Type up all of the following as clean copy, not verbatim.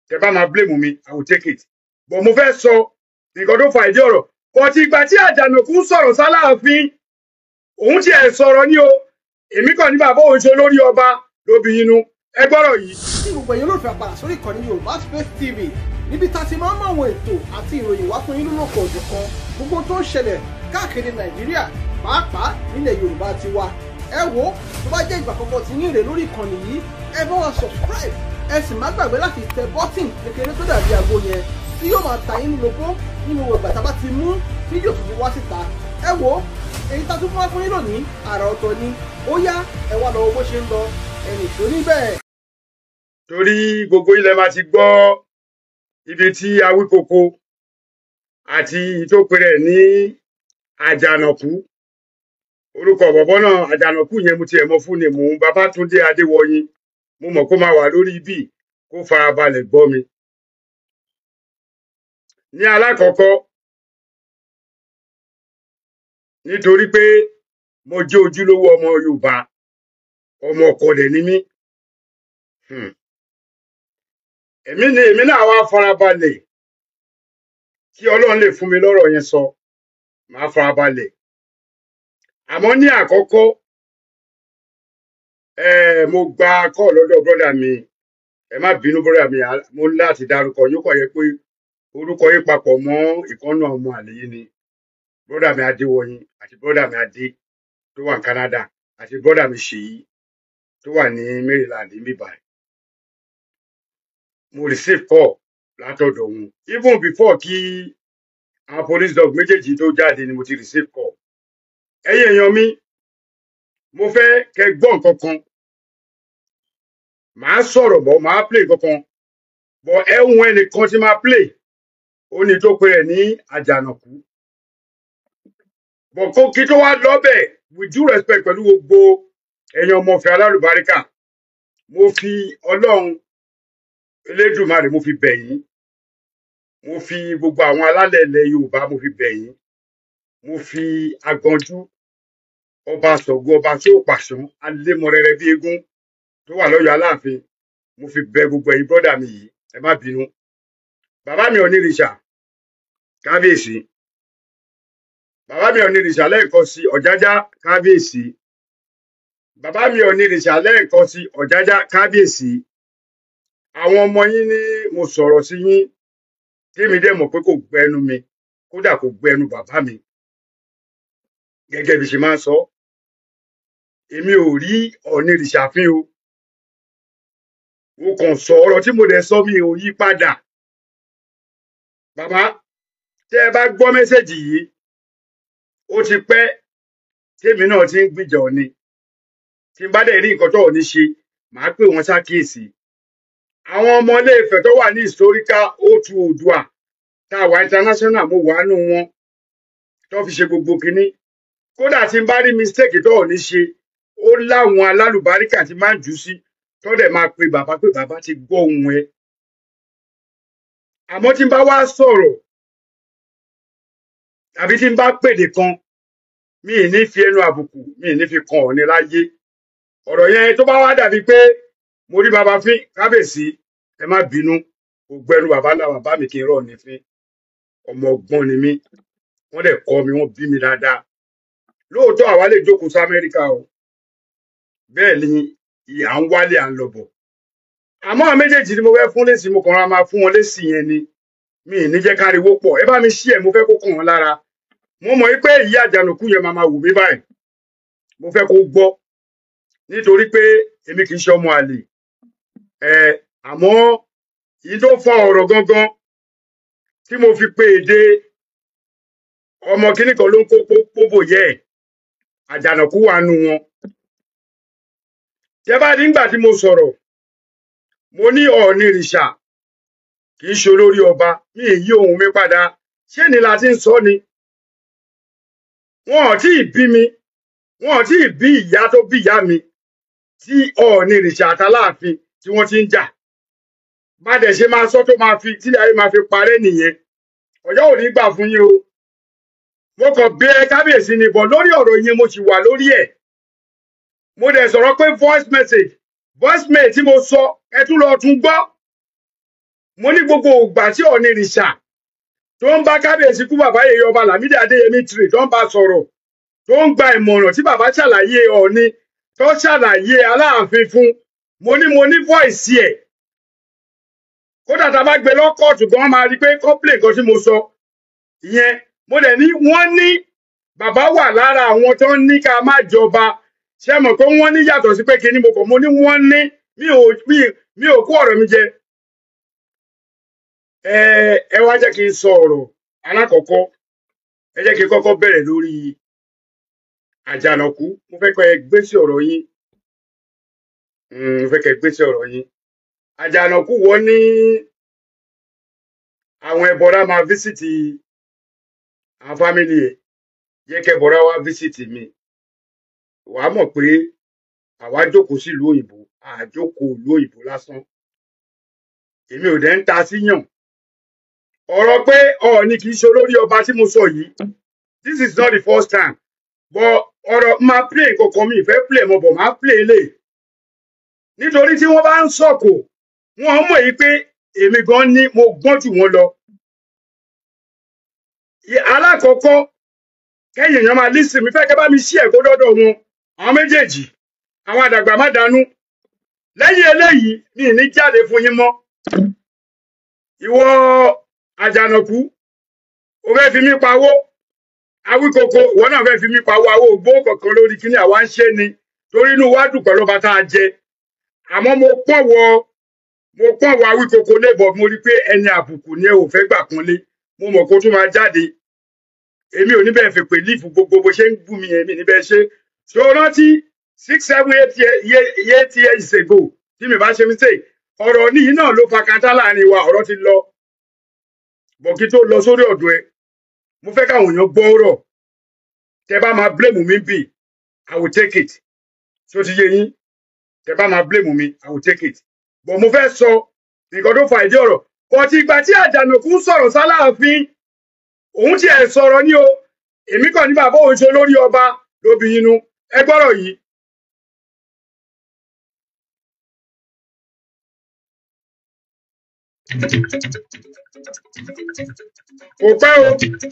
Tẹ bá máa blame mi, I will take it, but mo fẹ́ sọ nǹkan tó fa ìdí ọ̀rọ̀. But ìgbà tí Àjànàkú sọ̀rọ̀ sáláàfin, òun tiẹ̀ sọ̀rọ̀ ní o, èmi kàn ní bàbá òun ṣe olórí ọba lóbi inú. Ẹ gbọ́rọ̀ yìí. Tí gbogbo ẹ̀yin olólùfẹ́ padà sórí ìkànnì Yorùbá Space TV, níbi tá a ti máa ń mọ àwọn ètò àti ìròyìn wá fún yín lólókò òjọ̀kan, gbogbo tó ń ṣẹlẹ̀ káàkiri Nàìjíríà, pàápàá nílẹ̀ Yorùbá ti wa. Ẹ wo, tó bá jẹ́ ìgbà àkọ́kọ́ tí yín rè lórí ìkànnì yìí, ẹ bá wa subscribe, ẹ sì má gbàgbé láti tẹ bọ́tìn kékeré tó dàbí àgbo yẹn tí yóò máa ta yín lóko nínú ìgbà tá a bá ti mú fídíò tuntun wá síta. Ẹ wo, èyí tá a tún fún wá fún yín lónìí àrà ọ̀tọ̀ ni. Ó yá, ẹ wá lọ wo bó ṣe ń lọ, ẹnì tó níbẹ̀. Torí gbogbo ilẹ̀ máa ti gbọ́ ibi tí Awíkoko àti ìtókè ní Àjànàkú, orúkọ bọ̀bọ́ náà Àjànàkú yẹn mo tiẹ̀ mọ̀ fún ni mò ń Babátúndé Adéwọyìn. Mo mọ̀ kó máa wà lórí ibi, kó farabalẹ̀ gbọ́ mi. Ní alákọ̀ọ́kọ́, nítorí pé mo jẹ́ ojúlówó ọmọ Yorùbá, ọmọ ọkọ dẹ̀ ni mí. Èmi ni èmi náà wá farabalẹ̀ kí Ọlọ́run lè fún mi lọ́rọ̀ yẹn sọ, màá farabalẹ̀. Àmọ́ ní àkọ́kọ́, mo gba kọ́ọ̀ lọ́dọ̀ brọ́dà mi. Ẹ má bínú brọ́dà mi, mo ní láti dárúkọ yóò kọ̀ yẹ pé orúkọ yín papọ̀ mọ́ ìkànnà ọmọ àlè yìí ni brọ́dà mi Adéwọyìn àti brọ́dà mi Adé tó wà ní Canada àti brọ́dà mi Ṣèyí tó wà ní Maryland níbí báyìí. Mo receive call látọ̀dọ̀ wọn even before kí àwọn police dog méjèèjì tó jáde ni mo ti receive call. Ẹ̀yin èèyàn mi, mo fẹ́ kẹ́ gbọ́ nǹkan kan. Màá sọ̀rọ̀ bọ̀, màá play nǹkan kan bọ̀. Ẹ̀hún ẹnìkan tí máa play, ó ní tó pe rẹ̀ ní Àjànàkú bọ̀. Kó kí tó wá lọ́bẹ̀, with due respect, pẹ̀lú gbogbo ẹ̀yin ọmọọ̀fẹ́ alálùbáríkà, mo fi Ọlọ́run Elédùmarè mo fi bẹ̀ yín, mo fi gbogbo àwọn alálẹ̀ ilẹ̀ Yorùbá mo fi bẹ̀ yín, mo fi Aganjú ọba Ṣàngó, ọba tí ó pàṣán alémọrẹrẹ bí eégún tó wà lọ́yọ̀ Aláàfin, mo fi bẹ̀ gbogbo ẹ̀yin brọ́dà mi yìí. Ẹ má bínú, bàbá mi Onírìṣà, kábíyèsí. Bàbá mi Onírìṣà lẹ́ẹ̀kan sí, Ọ̀jájá, kábíyèsí. Bàbá mi Onírìṣà lẹ́ẹ̀kan sí, Ọ̀jájá, kábíyèsí. Àwọn ọmọ yín ní mo sọ̀rọ̀ sí yín, tèmi dẹ̀ mọ̀ pé kò gbẹnu mi, kódà kò gbẹnu bàbá mi. Gẹ́gẹ́ bí ṣe máa ń sọ, èmi ò rí Onírìṣà fín o. Mo kàn sọ ọ̀rọ̀ tí mo dẹ̀ sọ, mi ò yí padà. Bàbá, tẹ́ ẹ bá gbọ́ message yìí, ó ti pẹ́ tèmi náà ti ń gbìjà Ọ̀ọ̀ni. Tí n bá dẹ̀ rí nǹkan tó Ọ̀ọ̀ni ṣe, màá pè wọ́n ṣàkíyèsí. Àwọn ọmọ Ilé-Ifẹ̀ tó wà ní historical O2 Oòduà tá a wà international, mo wà nù wọn tó fi ṣe gbogbo kinní. Kódà tí n bá rí mistake tó Ọ̀ọ̀ni ṣe, ó láwọn alálùbáríkà tí máa ń jù sí tó dẹ̀ máa pe bàbá pé bàbá ti gbọ́ ohùn ẹ. Àmọ́ tí n bá wá sọ̀rọ̀ tàbí tí n bá pèdè kan, mi ì ní fi ẹnu àbùkù, mi ì ní fi kan Ọ̀ọ̀ni láyé. Ọ̀rọ̀ yẹn tó bá wá dàbí pé mo rí bàbá fín, kábíyèsí, ẹ má bínú, kò gbẹnu bàbá ńlá bàbá mi kí n rọ̀ ní fín. Ọmọ ọgbọ́n ni mí, wọ́n dẹ̀ kọ́ mi, wọ́n bí mi dáadáa. Lóòótọ́ àwa lè jókòó sí Amẹ́ríkà o, bẹ́ẹ̀ ni à ń wálé, à ń lọ bọ̀. Àmọ́ àwọn méjèèjì ni mo fẹ́ fún lésì, mo kàn ra máa fún wọn lésì yẹn ni. Mi ì ní jẹ́ káriwo pọ̀. Ẹ bá mi ṣí ẹ̀, mo fẹ́ kó kàn wọ́n lára. Mo mọ̀ pé ìyá Àjànàkú yẹn máa máa wù mí báyìí. Mo fẹ́ kó gbọ́, nítorí pé èmi kì í ṣe ọmọ àlè ẹ. Àmọ́ èyí tó fa ọ̀rọ̀ gangan tí mo fi pe èdè ọmọ kínní kan ló ń kó pópó yẹ ẹ, Àjànàkú wà nù wọn. Tẹ bá nígbà tí mo sọ̀rọ̀, mo ní Ọ̀ọ̀nìrìṣà kì í ṣe olórí ọba. Mi ì yí ohùn mi padà. Ṣé ni la ti ń sọ ni? Wọn ò tí ì bí mi, wọn ò tí ì bí ìyá tó bí ìyá mi tí Ọ̀ọ̀nìrìṣà àtàláàfin tí wọ́n ti ń jà. Bá dẹ̀ ṣe máa sọ tó máa fi tí ayé máa fi parẹ́ nìyẹn. Ọ̀yọ́ ò ní gbà fún yín o. Mo kàn bí ẹ kábíyèsí ni bọ̀ lórí ọ̀rọ̀ yẹn, mo sì wà lórí ẹ̀. Mo dẹ̀ sọ̀rọ̀ pé voice message, voice mail tí mo sọ, ẹ tún lọ tún gbọ́. Mo ní gbogbo ìgbà tí Ọọ̀ni rìṣà tó ń bá kábíyèsí kú bàbá yèyé ọba Lámídì Adéyẹmí tìrì tó ń bá sọ̀rọ̀, tó ń gba ìmọ̀ràn tí bàbá ṣàlàyé Ọọ̀ni, tó ṣàlàyé Aláàfin fún, mo ní voice ẹ̀. Kódà tá a bá gbé lọ́kọ̀ọ̀tù gan, máa rí i pé complain kan tí mo sọ ìyẹn. Mo dẹ̀ ní wọ́n ní bàbá wà lára àwọn tó ń ní ká má jọba. Ṣé mọ̀ pé wọ́n ní yàtọ̀ sí pé kinní mo kàn, mo ní wọ́n ní mi ò kó ọ̀rọ̀ mi jẹ. Ẹ wá jẹ́ kí n sọ ọ̀rọ̀ alákọ̀ọ́kọ́. Ẹ jẹ́ kí n kọ́kọ́ bẹ̀rẹ̀ lórí Àjànàkú. Mo fẹ́ kẹ́ ẹ gbé sí ọ̀rọ̀ yín. Mo fẹ́ kẹ́ ẹ gbé sí ọ̀rọ̀ yín. Àjànàkú, wọ́n ní àwọn ẹbọra máa visit àwọn family ẹ̀. Jẹ́ kẹ́bọra wá visit mi, wàá mọ̀ pé àwa jókòó sílùú òyìnbó, àjókòó ìlú òyìnbó lásán. Èmi ò dẹ̀ ń ta síyàn. Ọ̀rọ̀ pé Ọọ̀ni kì í ṣe olórí ọba tí mo sọ yìí, this is not the first time, but ọ̀rọ̀ máa play kankan mi ìfẹ́ play mọ́ bọ̀, máa play lè nítorí tí wọ́n bá ń sọ̀kò, wọ́n mọ̀ yìí pé èmi gan ní mo gbọ́n jù wọ́n lọ. Alákọ̀ọ́kọ́, kẹ́yìn èèyàn máa listen mi, fẹ́ kẹ́ bá mi ṣí ẹ̀kọ́ dọ́dọ̀ wọn, àwọn méjèèjì, àwọn àdàgbà má dànù. Lẹ́yìn eléyìí, mi ì ní jáde fún yín mọ́. Ìwọ Àjànàkú, o fẹ́ fi mí pawó. Awíkoko, ìwọ náà fẹ́ fi mí pawó. Àwọn ògbó kankan lórí kíní àwa ń ṣe ni torí inú wa dùn pẹ̀lú ọba tá a jẹ. Àmọ́ mo pọ̀n wọ Awíkoko lébọ̀, mo rí pé ẹni àbùkù ni ẹ ò fẹ́ gbà kúnlé. Mo mọ̀ kó tún máa jáde. Èmi ò ní bẹ́ẹ̀ fi pè lífù gbogbo bó ṣe ń bú mi, èmi ní bẹ́ẹ̀ ṣe. Ṣé o rántí 6, 7, 8 years ago, tí mi bá ṣe mistake, ọ̀rọ̀ níyì náà ló fa kátá láàrin wa? Ọ̀rọ̀ ti lọ bọ̀. Kí tó lọ sórí ọ̀dọ̀ ẹ, mo fẹ́ káwọn èèyàn gbọ́ ọ̀rọ̀. Tẹ bá máa blame mi bì, I will take it. Ṣó ti yé yín? Tẹ bá máa blame mi, I will take it, but mo fẹ́ sọ nǹkan tó fa ìdí ọ̀rọ̀. But ìgbà tí Àjànàkú ń sọ̀rọ̀ sáláàfin, òun tiẹ̀ sọ̀rọ̀ ní o, èmi kàn ní bàbá òun ṣe olórí ọba lóbi inú. Ẹ gbọ́rọ̀ yìí. Kò pẹ́ o.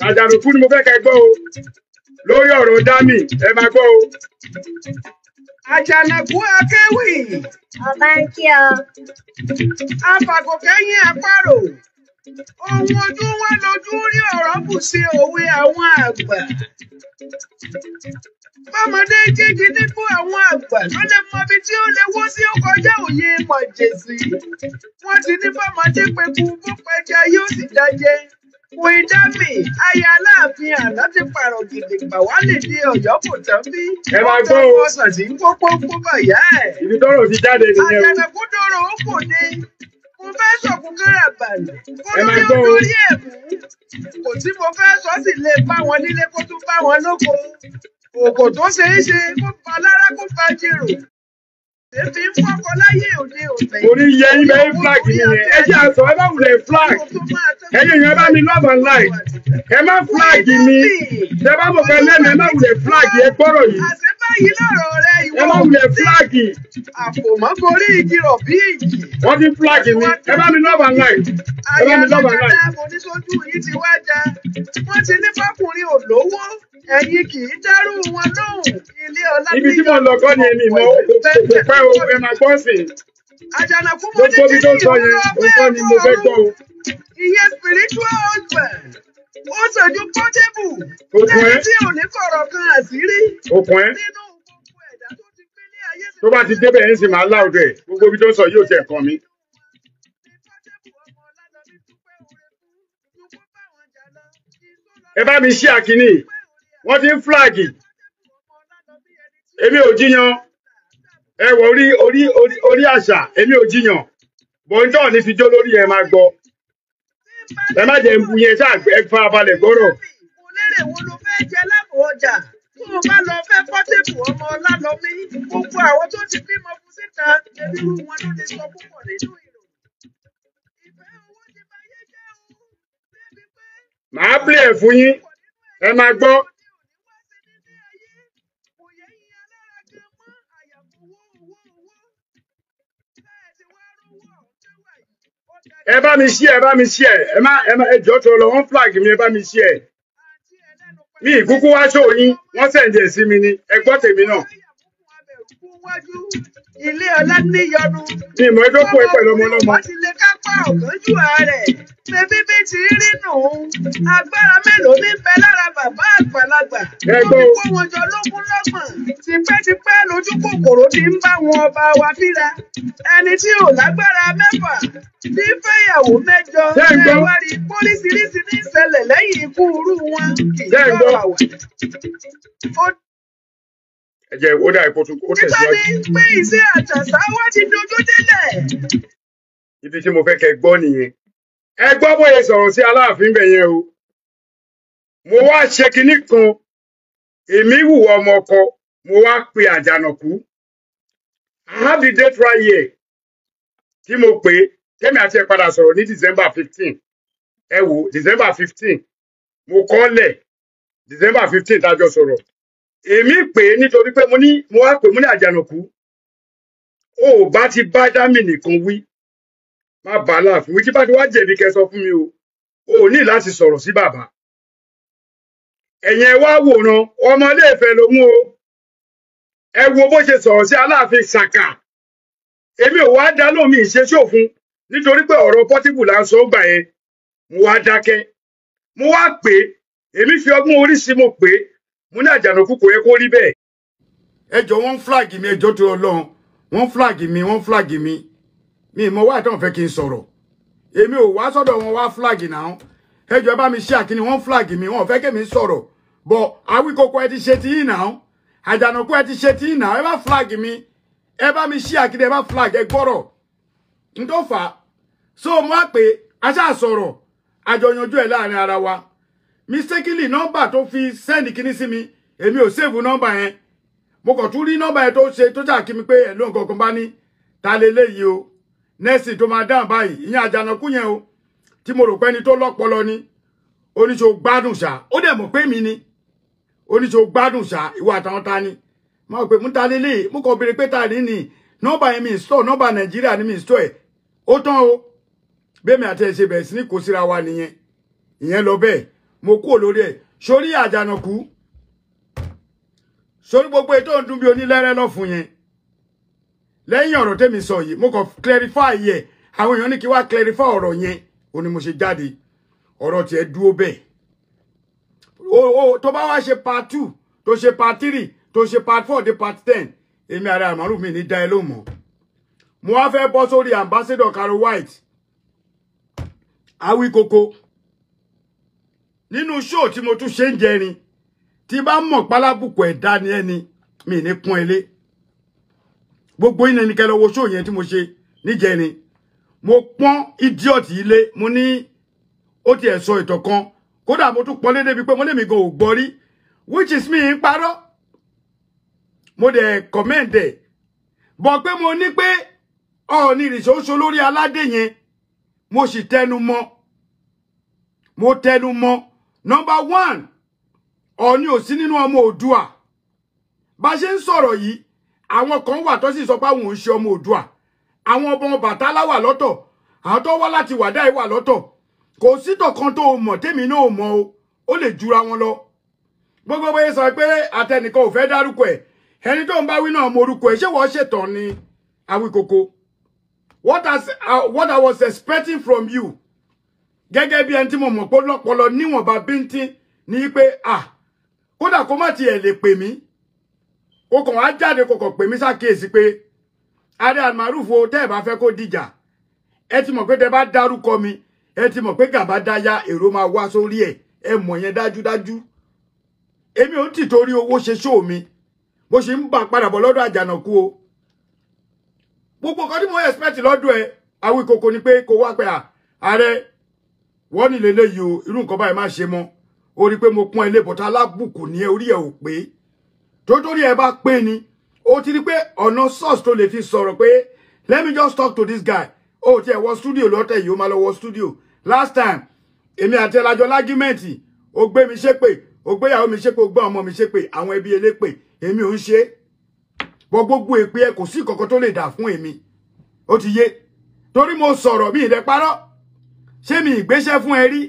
Àjànàkú ni mo fẹ́ kẹ́ gbọ́ o, lórí ọ̀rọ̀ dami. Ẹ máa gbọ́ o. Àjànàkú akéwì. Ọba ń kí ọ. Afàgòkẹ́yìn àparò, ohun ojú wa lójú rí, ọ̀rọ̀ bù sí òwe àwọn àgbà. Bọ́mọdé jíjí nípò àwọn àgbà ló lè mọ ibi tí ó lè wó sí, ó kọjá òye mọ̀jẹ̀sí. Wọ́n ti ní bọ́mọdé peku, bó pẹja yóò sì dájẹ́. Queen Dami, aya Aláàfin àná, ti pààrọ̀ gidigba wálé ní Ọ̀yọ́, kò tán bí. Ẹ máa Ó gbọ́ tọ́ o. ọsàn tí ń kó pópó bàyá ẹ̀. Ibi tọ́rọ̀ ti jáde nìyẹn o. Àjànàkú dòrò, ó kò dé. Mo fẹ́ sọ̀kún kára balẹ̀. Ẹ máa Olórí gbọ́ o. olórí ẹ̀mú. Kò tí mo fẹ́ sọ sì lè bá wọn nílé, kó tún bá wọn lóko. Òkò tó ṣeé ṣe kó pa lára, kó pa jèrò. Èmi ń fọ́kọ láyé òde òní. Orí yẹ yín bẹ́ẹ̀, flag nìyẹn. Ẹ jẹ́ àtọ̀, ẹ bá wulẹ̀ flag. Ẹ̀yin èèyàn, ẹ bá mi love and like. Ẹ má flag mi. Tẹ bá mọ̀ pé lẹ́nu, ẹ má wulẹ̀ flag. Ẹ gbọ́rọ̀ yìí. Àṣẹ báyìí lọ̀rọ̀ rẹ ìwọ Ẹ má wulẹ̀ flag. Àpòmọ́ gorí igi rọ̀ bí ìjì. Wọ́n ti flag mi. Ẹ bá mi love and like. Ẹ bá Aya mi love and like. alágbádá, mo ní sójú yìí ti wá já. Wọ́n ti ní fọkùnrin ò lówó. Ẹ̀yin kì í dárú wọn lóhùn. Ilé ọlá Ibi tí mo lọ kọ́ ni èmi mọ̀ kò pẹ́ o. Ẹ máa gbọ́ sí i. Àjànàkú, mo ní Gbogbo ibi kí tó ní sọ yẹn, ìwúrọ̀ òótọ́ ni mo fẹ́ gbọ́ o. Ìyẹn spiritual husband. Ó ṣojú Portable. Òkun Lẹ́ni ẹ́. tí ò ní kọ̀rọ̀ kan àṣírí. Òkun ẹ́. Nínú gbogbo ẹ̀dá tó ti gbélé ayé Tó bá ti débẹ̀ ẹ̀ ń sì máa láòdù ẹ̀. Gbogbo ibi tó sọ yóò tiẹ̀ kàn mí. Ẹ bá mi ṣí àkíní. Wọ́n ti ń flag. Èmi ò jiyàn. Ẹ wọ orí orí orí orí àṣà, èmi ò jiyàn. Bọ̀ǹtọ̀ ní fi jó lórí, ẹ máa gbọ́. Ẹ má jẹ́ ń bu yẹn ṣáà, ẹ farabalẹ̀ gbọ́rọ̀. Mo lérè wo ló fẹ́ jẹ lábọ̀ ọjà tó o bá lọ fẹ́ Portable ọmọ Ọlálọ́mí? Gbogbo àwọn tó ti bímọ fún síta, irú wọn ló lè sọ púpọ̀ nínú ìròyìn. Ìfẹ́ owó ti bayé jẹ́ o, débi pé Màá play ẹ̀ fún yín. púpọ̀ nínú Ẹ máa gbọ́. òde òní wá sí nílé ayé kò yẹ yín alára gan mọ́, àyàfó owó, owó, owó. Bẹ́ẹ̀ ti wá rówó ọ̀hún tó wà yìí, ó da Ẹ bá mi share, ẹ bá mi share, ẹ má ẹ má ẹ jọ̀ọ́ tó lọ, wọ́n flag mi, ẹ bá mi share. Mi ìkúkú wá ṣó yín, wọ́n send ẹ̀ sí mi ni, ẹ gbọ́ tèmi náà. Ilé ọlá níyọnu. Mi ìmọ̀ ẹjọ́ pọ̀ ẹ pẹ̀lú ọmọ ọlọ́mọ. Wọ́n ti lè kápá ọ̀kánjúwà rẹ̀. Bébí bí ti rí nù. Agbára mélòó ní bẹ lára bàbá àgbàlagbà. Ẹ Tó gbọ́ fi o. kó wọn jọ lógún lọ́gbọ̀n. Tipẹ́tipẹ́ lójú kòkòrò ti ń bá wọn ọba wa fíra. Ẹni tí ò lágbára mẹ́fà tí fẹ́yàwó mẹ́jọ. Ṣé ẹ Ṣé gbọ́? wá rí póríṣiríṣi ní ìṣẹ̀lẹ̀ lẹ́yìn ikú irú wọn kì í Ṣé ẹ gbọ́? sọ̀rọ̀ àwàdà. Ó Ẹ jẹ́ ó dà ipò tún ó Nípa tẹ̀síwájú. ni pé ìṣe àtàṣà wá ti dojú délẹ̀. Ibi tí mo fẹ́ kẹ́ gbọ́ nìyẹn. Ẹ gbọ́ bóyá sọ̀rọ̀ sí Aláàfin bẹ̀ yẹn o. Mo wá ṣe kinní kan, èmi hùwà ọmọ ọkọ, mo wá pe Àjànàkú. I have the date right here tí mo pè é, tẹ́mi àti ẹ̀ padà sọ̀rọ̀ ní December 15. Ẹ wò December 15, mo kọ́ lẹ̀ December 15 tájọ sọ̀rọ̀. Èmi pè é nítorí pé mo ní mo wá pè mo ní Àjànàkú. O ò bá ti bá Dámì nìkan wí, má bá Aláàfin wí, tí bá ti wá jẹ̀bi kẹ́ sọ fún mi o. O ò ní láti sọ̀rọ̀ sí bàbá. Ẹ̀yin ẹ wá wòran, ọmọ Ilé-Ifẹ̀ lòun o. Ẹ wo bó ṣe sọ̀rọ̀ sí Aláàfin Ṣàkà. Èmi ò wá dá lóhùn, mi ìṣe ṣòfun nítorí pé ọ̀rọ̀ Portable là ń sọ gbà yẹn. Mo wá dákẹ́. Mo wá pè é, èmi fi ọgbọ́n orí sí mo pè é. Mo ní Àjànàkú kò yẹ kó rí bẹ́ẹ̀. Ẹ jọ wọ́n flag mi, ẹ jọ tó Ọlọ́run. Wọ́n flag mi, wọ́n flag mi. Mi ì mọ wá ìtàn fẹ́ kí n sọ̀rọ̀. Èmi ò wá sọ́dọ̀ wọn wá flag náà. Ẹ jọ ẹ bá mi ṣe àkíní, wọ́n flag mi, wọ́n fẹ́ kémi sọ̀rọ̀. Bọ̀ Awíkókó ẹ ti ṣe ti yín náà. Àjànàkú ẹ ti ṣe ti yín náà. Ẹ bá flag mi. Ẹ bá mi ṣe àkíní, ẹ bá flag ẹ gbọ́rọ̀. N tó fà á. So mo wá pé a ṣáà sọ̀rọ̀. A jọ yanjú ẹ̀ láàrin ara wa. Mistakenly nọ́mbà tó fi send kíní sí mi, èmi ò save nọ́mbà yẹn. Mo kàn tún rí nọ́mbà yẹn tó ṣe tó ṣáà kí mi pé ẹ̀ ló nǹkan kan bá ní ta leléyìí o. Nẹ́ẹ̀sì tó máa dáhùn báyìí, ìyẹn Àjànàkú yẹn o. Tí mo rò pé ẹni tó lọ́pọlọ ni. Oníṣòwò gbádùn ṣá. Ó dẹ̀ mọ̀ pé mi ni. Oníṣòwò gbádùn ṣá, ìwọ àtàwọn ta ni. Mo rò pé mú ta leléyìí, mo kàn béèrè pé ta ní ni. Nọ́mbà yẹn mi ń store, nọ́mbà Nàìjíríà ni mi ń store ẹ̀. Ó tán o. Bẹ́ẹ̀mi àti ẹ̀ ṣe bẹ̀rẹ̀ sí ní kó síra wa nìyẹn. Ìyẹn lọ bẹ́ẹ̀. Mo kúrò lórí ẹ̀. Sórí Àjànàkú. Sórí gbogbo ètò ń dún bí onílẹ́rẹ́ lọ́fun yẹn. Lẹ́yìn ọ̀rọ̀ tẹ́mi sọ yìí, mo kàn clarify yẹ. Àwọn èèyàn ní kí wá clarify ọ̀rọ̀ yẹn. Ó ní mo ṣe jáde. Ọ̀rọ̀ tiẹ̀ dúró bẹ́ẹ̀. O tó bá wá ṣe part 2, tó ṣe part 3, tó ṣe part 4 dé part 10. Èmi ààrẹ àmàlù mi ní dá ẹ lóhùn mọ́. Mo wá fẹ́ bọ́ sórí Ambassador Caro White. Awíkókó. Nínú show tí mo tún ṣe ń jẹrin, tí bá mọ̀ pálábùkù ẹ̀dá ni ẹni, mi ní pọ́n ilé. Gbogbo yín ni kẹ́ lọ wo show yẹn tí mo ṣe níjẹrin. Mo pọ́n idiot ilé, mo ní ó tiẹ̀ sọ ìtàn kan. Kódà mo tún pọ́n lé débi pé mo lèmi gan ò gbọ́ rí, which is mi ń parọ́. Mo dẹ̀ comment ẹ̀. Bọ̀ pé mo ní pé Ọọ̀ni ìrìṣà ó ṣe olórí aládé yẹn, mo sì tẹnu mọ́. Mo tẹnu mọ́. Number 1, Ọọ̀ni ò sí nínú ọmọ Oòduà. Bá ṣe ń sọ̀rọ̀ yìí, àwọn kan wà tó sì sọ pé àwọn ò ń ṣe ọmọ Oòduà. Àwọn ọmọ Bàtálá wà lọ́tọ̀. Àwọn tó wá láti Wàdáì wà lọ́tọ̀. Kò sí tọ̀kan tó mọ̀ tèmi náà ò mọ̀ o. Ó lè jura wọn lọ. Gbogbo bóyá sọ pé àtẹnìkan ò fẹ́ dárúkọ ẹ̀. Ẹni tó ń bá wí náà mọ orúkọ ẹ̀. Ṣé wọ́n ṣètàn ni Awíkókó? What I was expecting from you, gẹ́gẹ́ bí ẹni tí mo mọ̀ pé lọ́pọlọ níwọ̀nba bíntín ní pé ah kódà kó má tiẹ̀ lè pè mí. Ó kàn wá jáde kò kàn pè mí ṣàkíyèsí pé Ààrẹ Almaroof o, tẹ́ ẹ̀ bá fẹ́ kó dìjà. Ẹ ti mọ̀ pé tẹ́ bá dárúkọ mi, ẹ ti mọ̀ pé gàba dáyà èrò máa wá sórí ẹ̀. Ẹ mọ̀ yẹn dájúdájú. Èmi ò ń tìtorí owó ṣe ṣó mi. Bó ṣe ń bà padà bọ̀ lọ́dọ̀ Àjànàkú o. Gbogbo nǹkan tí mo expect lọ́dọ̀ ẹ, Awíkókó ni pé kó wá pé ààrẹ wọ́n ní leléyìí o, irú nǹkan báyìí má ṣe mọ́. Ó rí pé mo pọ́n ilé bọ̀tá alábùkù ní ẹ, orí ẹ ò pé. Tó torí ẹ bá pé ni, ó ti rí pé ọ̀nà source tó lè fi sọ̀rọ̀ pé let me just talk to this guy. Ó tiẹ̀ wọ studio lọ́tẹ̀ yìí, ó máa lọ wọ studio. Last time, èmi àti ẹlájọ l'argument, ó gbé mi ṣépè, ó gbéyàwó mi ṣépè, ó gbé ọmọ mi ṣépè, àwọn ẹbí elépè, èmi ò ń ṣe. Bọ́ gbogbo èpè ẹ kò sí kankan tó lè dà fún èmi. Ó ti yé. Torí mo sọ̀rọ̀ mi ìdẹ parọ́. Ṣé mi ìgbéṣẹ́ fún ẹ rí?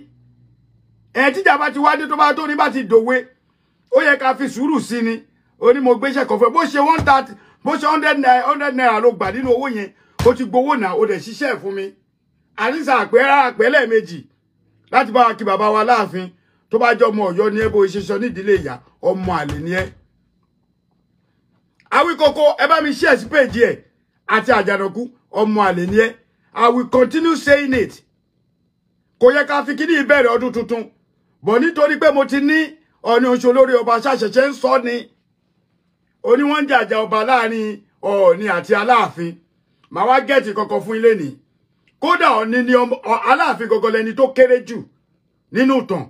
Ẹ tíjà bá ti wá dé tó bá tó ní bá ti dòwe, ó yẹ ká fi sùúrù sí ni. Ó ní mo gbéṣẹ́ kan fún ẹ, bó ṣe 130, bó ṣe 100 naira ló gbà nínú owó yẹn, ó ti gbowó náà, ó dẹ̀ ṣiṣẹ́ fún mi. Àdìsá àpẹẹrẹ àpẹẹlẹ méjì láti bá wa kí bàbá wa láàfin. Tó bá jọ ọmọ Ọ̀yọ́ ni ẹ, bó ṣe sọ nídìílé ìyá, ọmọ àlè ni ẹ. Awíkókó, ẹ bá mi share sí péjì ẹ àti Àjànàkú, ọmọ àlè ni ẹ. I will continue saying it. Kò yẹ ká fi kíní ìbẹ̀rẹ̀ ọdún tuntun bọ̀, nítorí pé mo ti ní Ọọ̀ni oṣù olórí ọba ṣàṣẹ̀ṣẹ̀ ń sọ ni oní wọ́n ń jàjà ọba láàrin Ọọ̀ni àti Aláàfin. Màá wá gẹ̀ẹ́tì kankan fún ilé ni. Kódà Ọọ̀ni ni Aláàfin gangan lẹni tó kéré jù nínú ìtàn,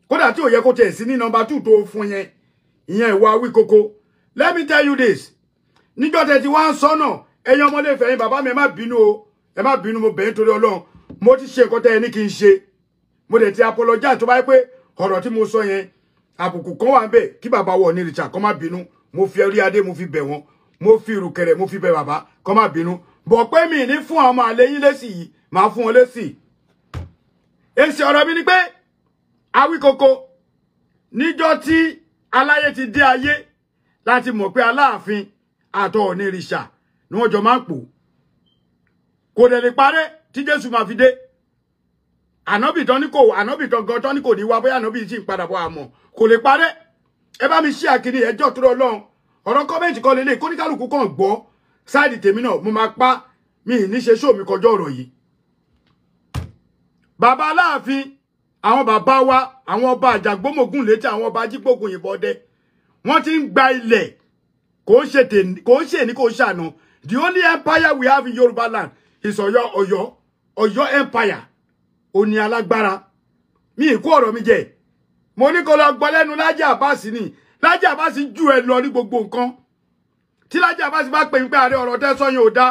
kódà tí ò yẹ kó tiẹ̀ sí ní nọ́mbà 2 tó fún yẹn, ìyẹn ìwà Awíkókó. Let me tell you this, níjọ́ tẹ́ ti wá ń sọ́nà, ẹ̀yin ọmọdé fẹ̀yìn bàbá mi, ẹ má bínú o, ẹ má bínú, mo bẹ̀ yín torí Ọlọ́run. Mo ti ṣe nǹkan tẹ́ ẹ ní kí n ṣe, mo dẹ̀ ti apologize. Tó bá yẹ pé ọ̀rọ̀ tí mo sọ yẹn àbùkù kan wà ń bẹ̀, kí bàbá wọ̀ ní ìrìṣà kó má bínú. Mo fi orí adé mo fi bẹ̀ wọ́n, mo fi ìrùkẹ̀rẹ̀ mo fi bẹ̀ bàbá kó má bínú. Bọ̀ pé mi ní fún àwọn ọmọ àlè yín lésì yìí, màá fún wọn lésì. Èsì ọ̀rọ̀ mi ni pé Awíkókó, níjọ́ tí aláyé ti dé ayé láti mọ̀ pé Aláàfin àtọ̀ Ọọ̀ni ìrìṣà ni wọ́n jọ máa ń pò, kò dẹ̀ lè parẹ́ tí Jésù máa fi dé. Ànábì tán ní kò, ànábì tán gan tán ní kò ní wá, bóyá ànábì sì ń padà bọ̀, àmọ́ kò lè parẹ́. Ẹ bá mi ṣí àkíní ẹjọ́ tó Ọlọ́run. Ọ̀rọ̀ kọ́mẹ́ǹtì kan lélẹ̀, kóníkálukú kàn gbọ́ sáìdì tèmi náà, mo máa pa mi ní ṣe ṣó mi kọjọ́ ọ̀rọ̀ yìí. Bàbá Aláàfin, àwọn bàbá wa, àwọn ọba àjàgbómògùn létí, àwọn ọba ajígbógun yìnbọn ọdẹ, wọ́n ti ń gba ilẹ̀, kò ń ṣe kò ń ṣe ní kò ń ṣàná. The only empire we have in Yorùbá land is Ọ̀yọ́, Ọ̀yọ́, Ọ̀yọ́ empire. Ó ní alágbára. Mi ìkó ọ̀rọ̀ mi jẹ, mo ní kó lọ gbọ́ lẹ́nu Lájí Àbáàsì ni. Lájí Àbáàsì jù ẹ lọ ní gbogbo nǹkan. Tí Lájí Àbáàsì bá pè mí pé ààrẹ, ọ̀rọ̀ tẹ́ sọ yẹn ò dá,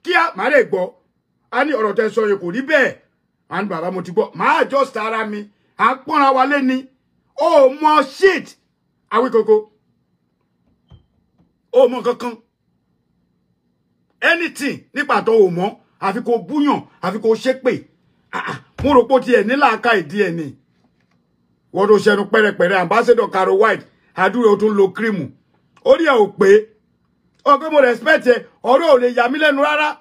kíá màá lè gbọ́. A ní ọ̀rọ̀ tẹ́ sọ yẹn kò rí bẹ́ẹ̀. À ní bàbá, mo ti gbọ́, màá adjust ara mi, à ń pọ́nra wa lé ni. Ó mọ shit, Awíkókó, ó mọ kankan anything nípa tó ò mọ̀, àfi kó búyàn, àfi kó ṣépè. Mo rò pé ó tiẹ̀ ní làákà ìdí ẹ̀ ni. Wọ́n tó ṣẹnu pẹ́rẹpẹ̀rẹ, ambassador Caro White àdúrà, ó tún lo cream, orí ẹ̀ ò pé. Ó pé mo respect ẹ, ọ̀rọ̀ ò lè yà mí lẹ́nu rárá.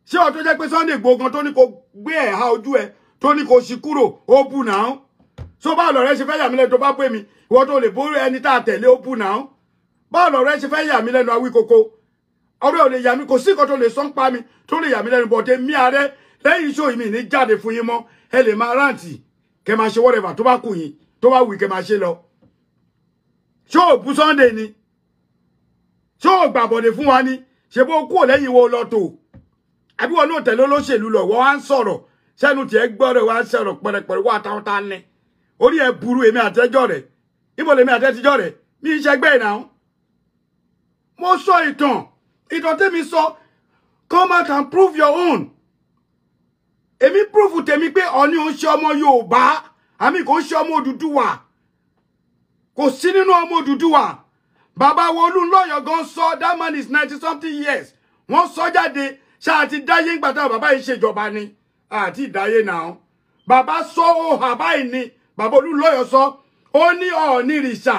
Ṣé ọ tó jẹ́ pé Sunday Igboho gan tó ní kó gbé ẹ̀ha ojú ẹ, tó ní kó ṣí kúrò, ó bù náà. So báwo lọ̀rẹ́ ṣe fẹ́ yà mí lẹ́nu tó bá pè mí? Ìwọ tó lè borí ẹni tá a tẹ̀lé, ó bù náà. Báwo lọ̀rẹ́ ṣe fẹ́ yà mí lẹ́nu, Awíkókó? Ọ̀rẹ́ ò lè yà mí, kò sí nǹkan tó lè sọ́n pa mi tó lè yà mí lẹ́nu. Bọ̀dé mi, ààrẹ, lẹ́yìn iṣẹ́ òyìnbí ní jáde fún yín mọ́. Ẹ lè máa rántí kẹ máa ṣe whatever tó bá kù yín, tó bá wù kẹ máa ṣe lọ. Ṣé ò bú Sunday ni? Ṣé ò gbàbọ̀dé fún wa ni? Ṣe bó kúrò lẹ́yìn wo lọ tó àbí wọn náà tẹ̀lé olóṣèlú lọ? Wọ́n á ń sọ̀rọ̀ sẹ́nu tiẹ̀ gbọ́dọ̀, wọ́n á ń sọ̀rọ̀ pẹ̀rẹ̀pẹ̀rẹ̀, wọ́n àtàwọn tá a ní orí ẹ̀ burú. Èmi àtẹ́jọ́ rẹ̀, níbo lèmi àtẹ́tijọ́ rẹ̀? Mi ń ṣẹgbẹ́ ìnáwó. Mo sọ ìtàn, ìtàn tèmi sọ, come out and prove your own. Èmi prove tèmi pé Ọọ̀ni ò ń ṣe ọmọ Yorùbá, àmì kò ń ṣe ọmọ Odùduwà, kò sí nínú ọmọ Odùduwà. Bàbá wo Olúnlọ́yọ̀ gan sọ, that man is 90 something years, wọ́n sọ jáde. Ṣáà ti dáyé ńgbà táwọn bàbá yìí ṣèjọba ni àti ìdáyé náà. Bàbá sọ ó hà báyìí ni bàbá Olúnlọ́yọ̀ sọ, ó ní Ọọ̀ni ìrìṣà,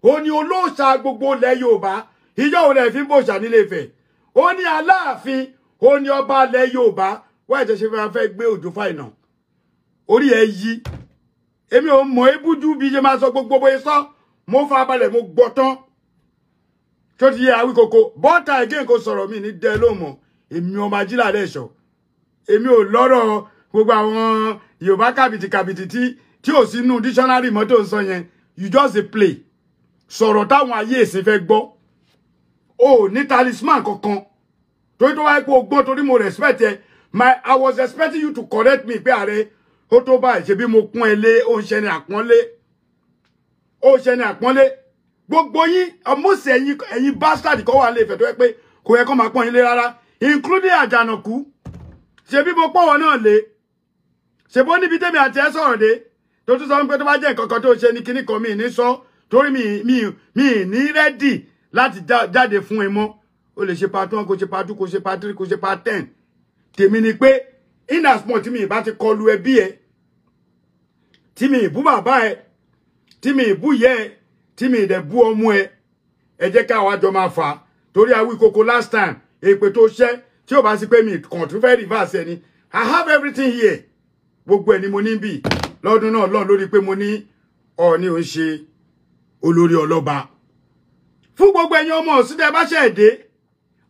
ó ní olóòṣà gbogbo ilẹ̀ Yorùbá. Ìjọ òun lè fi ń bòṣà nílé Ifẹ̀? Ó ní Aláàfin, ó ní ọba ilẹ̀ Yorùbá. Wọ́n ẹ̀jẹ̀ ṣe fẹ́ gbé òjò fàìnà, orí ẹ̀ yí. Èmi ò mọ̀ ebújú bí ṣe máa sọ gbogbo bóyá sọ. Mo fa balẹ̀, mo gbọ́ tán tó ti yẹ. Awíkókó, bọ́tà again kò sọ̀rọ̀ mi ní dẹ́ ló mọ̀. Èmi ọmọ ajílà lẹ́ṣọ̀, èmi ò lọ́rọ̀ gbogbo àwọn Yorùbá kàbìtì kàbìtì tí ò sínú dictionary mọ́tò ń sọ yẹn. You just dey play, sọ̀rọ̀ táwọn ayé ìsìn fẹ́ gbọ́. O ní talisman kankan torí tó wáyé pé o gbọ́, torí mo respect ẹ. My, I was expecting you to correct me pé ààrẹ, ó tó báyìí, ṣe bí mo kún ẹ lé, ó ń ṣe ní àpọ́nlé, ó ń ṣe ní àpọ́nlé. Gbogbo yín ọmọọ̀sẹ̀, ẹ̀yin bastard kọ́ wà lè fẹ̀ tó yẹ pé kò yẹ kó máa pọ́n yín lé rárá, including Àjànàkú. Ṣe bí mo pọ́n wọn náà lé? Ṣe bó níbi tẹ́mi àti ẹ sọ̀rọ̀ dé tó tún sọ pé tó bá jẹ́ nǹkan kan tó ṣe ní kinní kan, mi ní sọ torí mi ní ready láti jáde fún ẹ mọ́. O lè ṣe part 1, kò ṣe part 2, kò ṣe part 3, kò ṣe part 10. Tèmi ni pé In as much tí mi bá ti kọlu ẹbí ẹ, tí mi bú bàbá ẹ, tí mi bú ìyá ẹ, tí mi dẹ̀ bú ọmọ ẹ, ẹ jẹ́ ká wá jọ máa fà á. Torí Awíkoko last time èpè tó ṣẹ́, tí ò bá sí pé mi kàn tún fẹ́ reverse ẹ ni. I have everything here. Gbogbo ẹ ni mo ní bí lọ́dún náà lọ́n lórí pé mo ní Ọọ̀ni ò ń ṣe olórí ọlọ́ba. Fún gbogbo ẹ̀yin ọmọ Ọ̀ṣun tẹ́ bá ṣẹ̀ dé,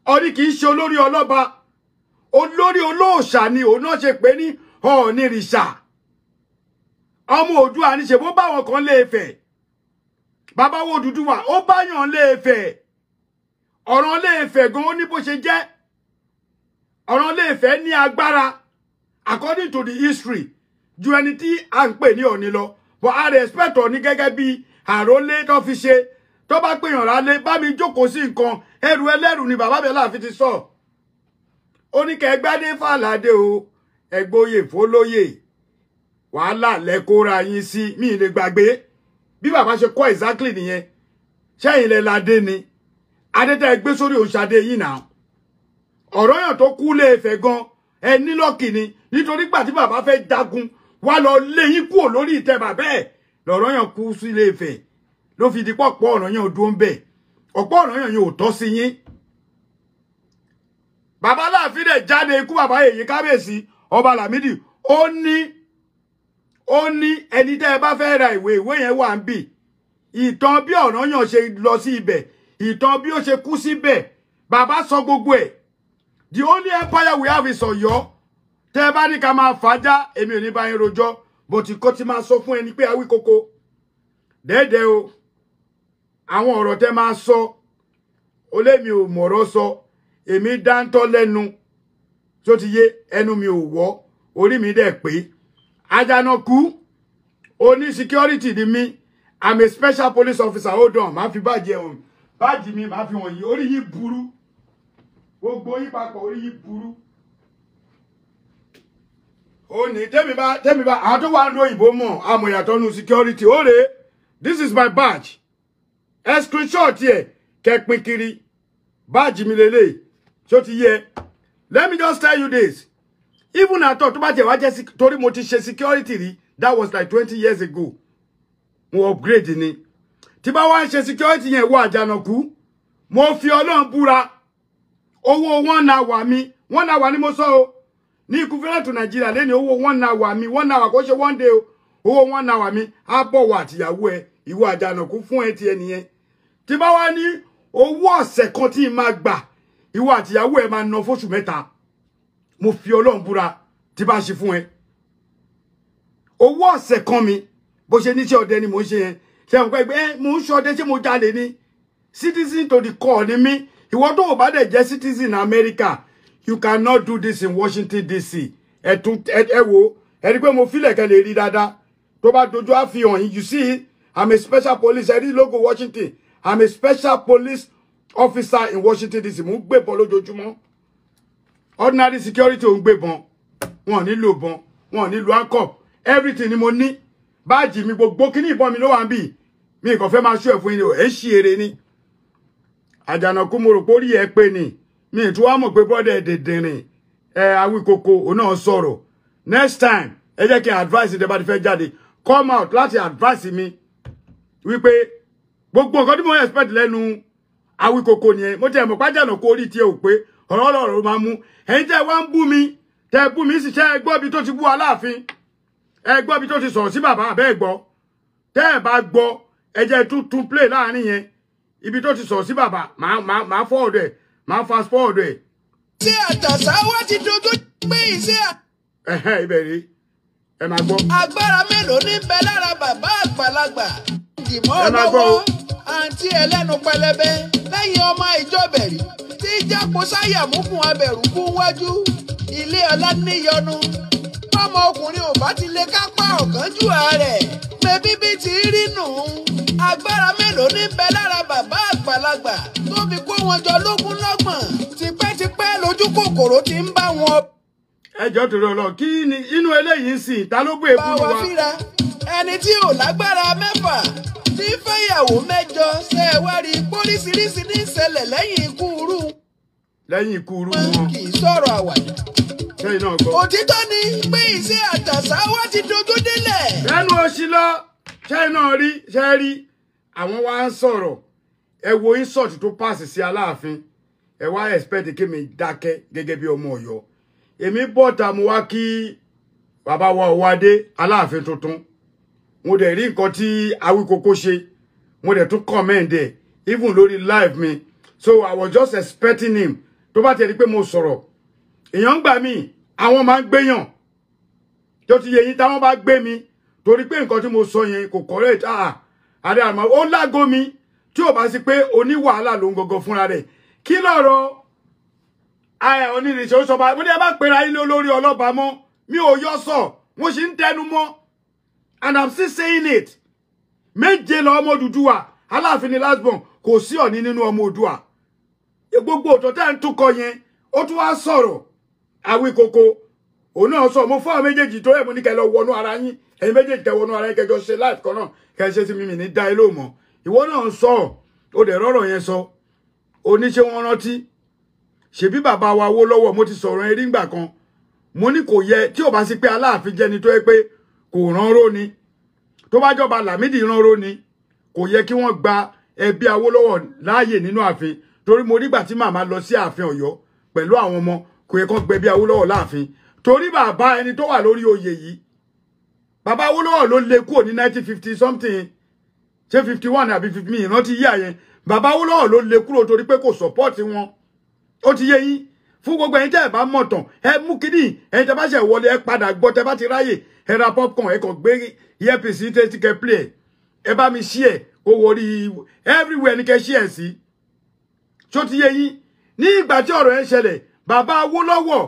Ọọ̀ni kì í ṣe olórí ọlọ́ba, olórí olóòṣà ni. Òun náà ṣe pé ní Ọọ̀ni rìṣà. Ọmọ Oòduà ní ṣe bó bá wọn kan lè fẹ̀, bàbá wo Odùduwà ó báyàn lè fẹ̀, ọ̀ràn lè fẹ̀ gan ó ní bó ṣe jẹ́. Ọ̀ràn lè fẹ̀ ní agbára according to the history ju ẹni tí à ń pè ní Ọọ̀ni lọ. But I respect Ọọ̀ni gẹ́gẹ́ bí àrólé tó fi ṣe. Tó bá pèèyàn rálé bá mi jókòó sí nǹkan ẹrù ẹlẹ́rù ni bàbá mi láàfin ti sọ. Ó ní kẹgbádé fàlàdé o, ẹgbóyè fólóyè, wàhálà lẹ́kọ́ra yín sí. Mi lè gbàgbé bí bàbá ṣe kọ́ exactly nìyẹn. Ṣẹ́yìn lẹ ládé ni adé tẹ́ gbé sórí òṣàdé yìí náà. Ọ̀rọ̀ yàn tó kú lè fẹ́ gan ẹ ní lọ́kì ni, nítorí gbà tí bàbá fẹ́ jagun wá lọ lé yín kúrò lórí ìtẹ́ bàbá ẹ̀, lọ̀rọ̀ yàn kú sí Ilé Ifẹ̀ ló fi di pọ̀pọ̀ ọ̀rọ̀ yàn dúró ń bẹ̀. Ọ̀pọ̀ ọ̀rọ̀ yàn yóò tọ́ sí yín. Bàbá Láàfin dẹ̀ jáde ikú bàbá èyí kábíyèsí ọba Lámídì, ó ní ẹni tẹ́ ẹ bá fẹ́ ra ìwé, ìwé yẹn wà ń bì. Ìtàn bí Ọ̀rànyàn ṣe lọ sí ibẹ̀, ìtàn bí ó ṣe kú síbẹ̀, bàbá sọ gbogbo ẹ̀. The only empire we have is Ọ̀yọ́. Tẹ́ ẹ bá ní ká máa fàájà, èmi ò ní bá yín rojọ́, bó ti kọ́ ti máa sọ fún ẹni pé Awíkoko dẹ́ẹ̀dẹ́ o, àwọn ọ̀rọ̀ tẹ́ máa sọ, ó lé mi ò mọ̀rọ̀ sọ, èmi dáńtọ́ lẹ́nu tó ti yé, ẹnu mi ò wọ́, orí mi dẹ̀ pé. Àjànàkú oní security ni mí. I'm a special police officer. Hold on, máa fi báàjì ẹ̀wọ̀n báàjì mi máa fi wọ̀nyí. Orí yìí burú, gbogbo yín papọ̀ orí yìí burú. Ó ní tẹ́mi bá àwọn tó wà ń lo òyìnbó mọ̀ àmọ̀ ìyàtọ̀ nu security. Ó rèé, this is my badge. Ẹ screenshot yẹ kẹpin kiri, báàjì mi lélẹ̀ ṣó ti yẹ. Let me just tell you this, even at all tó bá jẹ́ wá jẹ́ torí mo ti ṣe security rí, that was like 20 years ago, mo upgrade ni. Tí bá wá ń ṣe security yẹn wọ Àjànàkú, mo fi Ọlọ́run búra, owó 1 hour mi, 1 hour ni mo sọ o, ní equivalent to Nàìjíríà lẹ́ni, owó 1 hour mi, 1 hour kò ṣe 1 day o, owó 1 hour mi á bọ̀ wọ àtìyàwó ẹ, ìwọ Àjànàkú fún ẹ ti ẹ nìyẹn. Tí bá wá ní owó ọ̀sẹ̀ kan tí máa gbà, ìwọ àtìyàwó ẹ máa ná fóṣù mẹ́ta. Mo fi Ọlọ́run búra tí bá ṣe fún ẹ. Owó ọ̀sẹ̀ kan mi, bó ṣe ní ṣe ọdẹ ni mò ń ṣe yẹn. Ṣé mo pẹ́ pé mò ń ṣọdẹ, ṣé mo jalè ni? Citizen to the core ni mí. Ìwọ tó o bá dẹ̀ jẹ́ citizen America, you cannot do this in Washington DC. Ẹ tún ẹ wo, ẹ rí pé mo fílẹ̀ kẹ́ lè rí dáadáa. Tó bá dojú àfihàn yín, you see, I'm a special police. Ẹ rí logo Washington. I'm a special police officer in Washington DC. Mo ń gbébọn lójoojúmọ́. Ordinary security ò ń gbébọn. Wọn ò nílò bọn, wọn ò nílò handcuff. Everything ni mo ní. Báàjì mi gbogbo kíní ìbọn mi ló wà ń bì. Mi kàn fẹ́ máa ṣó ẹ̀ fún yín ni o, ẹ̀ ń ṣí eré ni. Àjànàkú mo rò pé orí ẹ pé ni. Mi tún wá mọ̀ pé brother dìndìnrìn ẹ Awíkoko òun náà sọ̀rọ̀. Next time, ẹ jẹ́ kí n advice tẹ́ bá ti fẹ́ jáde. Come out láti advice mi wípé gbogbo nǹkan tí mo expect lẹ́nu Awíkoko nìyẹn. Mo tẹ̀ mọ̀ pàjánà kó orí tiẹ̀ ò pé ọ̀rọ̀ ọlọ́rọ̀ ló máa mú. Ẹ̀yin tẹ́ wá ń bú mi, tẹ́ bú mi sì ṣe ẹ gbọ́ ibi tó ti bú Aláàfin, ẹ gbọ́ ibi tó ti sọ̀rọ̀ sí bàbá àbẹ́ ẹ gbọ́. Tẹ́ ẹ bá gbọ́, ẹ jẹ́ tún play láàrin yẹn. Ibi tó ti sọ̀rọ̀ sí bàbá, màá forward ẹ̀, màá fast forward ẹ̀. Ṣé àtàṣà wá ti dojú pé ìṣe Ẹ̀hẹ́ ibẹ̀ rí, ẹ máa gbọ́. Agbára mélòó ní bẹ lára bàbá àgbàlagbà? Dìmọ́ Ẹ máa gbọ́ lọ́wọ́ o. àǹtí ẹlẹ́nu pẹlẹbẹ lẹ́yìn ọmọ ìjọbẹ̀rì tí jápo sáyà mú fún abẹ̀rù kú wájú ilé ọlá níyọnu. Bọ́mọ ọkùnrin ò bá ti lè kápá ọ̀kánjúwà rẹ̀ mẹ́bí bí ti rí nù. Agbára mélòó ní bẹ lára bàbá àgbàlagbà tó fi kó wọn jọ lógún lọ́gbọ̀n tipẹ́tipẹ́ lójú kòkòrò ti ń bá wọn Ẹ jọ̀ọ́ torí Ọlọ́run, kí ni inú eléyìí ń sìn? Ta ló gbé bá ebú wa wa? fíra ẹni tí ò lágbára mẹ́fà tí fẹ́yàwó mẹ́jọ ṣe é wá rí póríṣiríṣi ní ìṣẹ̀lẹ̀ lẹ́yìn ikú irú Lẹ́yìn ikú irú wọn wọn. kì í sọ̀rọ̀ àwàdà. Sẹ́yìn náà gbọ́. Òtítọ́ ni pé ìṣe àtàṣà wa ti dojú délẹ̀. Lẹ́nu oṣù lọ, sẹ́yìn náà rí, ṣẹ́ rí, àwọn wa ń sọ̀rọ̀. Ẹ wo insult tó pàṣẹ sí Aláàfin. Ẹ wá expect kí mi dákẹ́ gẹ́gẹ́ bí ọmọ Ọ̀yọ́. Èmi bọ́ta mo wá kí bàbá wa Ọwádé Aláàfin tuntun. Mo dẹ̀ rí nǹkan tí Awíkókó ṣe. Mo dẹ̀ tún commend ẹ̀ even lórí live mi. So I was just expecting him. Tó bá ti rí pé mo sọ̀rọ̀. Èèyàn ń gbà mí, àwọn máa ń gbéyàn. Tó ti yé yín táwọn bá gbé mi. Torí pé nǹkan tí mo sọ yẹn kò correct. Ah, àdé àmọ́ ó lágó mi. Tí ò bá sí pé oní wàhálà ló ń gangan fúnra rẹ̀. Kí lọ̀rọ̀ onírìṣẹ́ ó sọba. Mo ní ẹ bá pera ilé olórí ọlọ́ba mọ́. Mi ò yọ sọ. Mo sì ń tẹnu mọ́. And I'm still saying it. Méje lọ ọmọ Odùduwà. Aláàfin ni last born. Kò sí Ọ̀ọ̀ni nínú ọmọ Odùduwà. Gbogbo òtọ́ tẹ́ ń túkọ yẹn. Ó tún wá sọ̀rọ̀. Awíkókó. Òun náà sọ mo fún àwọn méjèèjì tó ẹ̀ mo ní kẹ́ lọ wọnú ara yín. Ẹ̀yin méjèèjì kẹ́ wọnú ara yín kẹjọ ṣe life kan náà. Kẹ́ ṣe sí mímì ní dá ilé òmọ̀. Ìwọ náà sọ. Ó dẹ̀ rọ́rọ̀ yẹn sọ. Oníṣẹ́ wọn rántí. Ṣebí bàbá wa Awólọ́wọ̀ mo ti sọ̀rọ̀ erí ńgbà kan. Mo ní kò yẹ tí ò bá sí pé Aláàfin jẹ́ni tó yẹ pé kò ránró ni. Tó bá jọba Lámídì ránró ni. Kò yẹ kí wọ́n gba ẹbí Awólọ́wọ̀ láàyè nínú ààfin. Torí mo nígbà tí màmá lọ sí ààfin Ọ̀yọ́ pẹ̀lú àwọn ọmọ kò yẹ kán gbẹbí Awólọ́wọ̀ láàfin. Torí bàbá ẹni tó wà lórí oyè yìí. Bàbá Awólọ́wọ̀ ló lé kúrò ní 1950 something. Ṣé 51 àbí 50 mi ìrántí yí àyẹn. Bàbá Awólọ́wọ̀ ló lé kúrò torí pé kò support wọn. Ó ti yé yín. Fún gbogbo ẹ̀yin tẹ́ ẹ bá mọ̀ tán, ẹ mú kíní, ẹ̀yin tẹ́ bá ṣe wọlé ẹ padà gbọ́ tẹ́ bá ti ráyè, ẹ ra popcorn, ẹ kàn gbé earpiece tẹ́ ti kẹ́ play. Ẹ bá mi share kó wọrí everywhere ní kẹ́ share sí. Ṣó ti yé yín? Ní ìgbà tí ọ̀rọ̀ yẹn ṣẹlẹ̀, bàbá Awólọ́wọ̀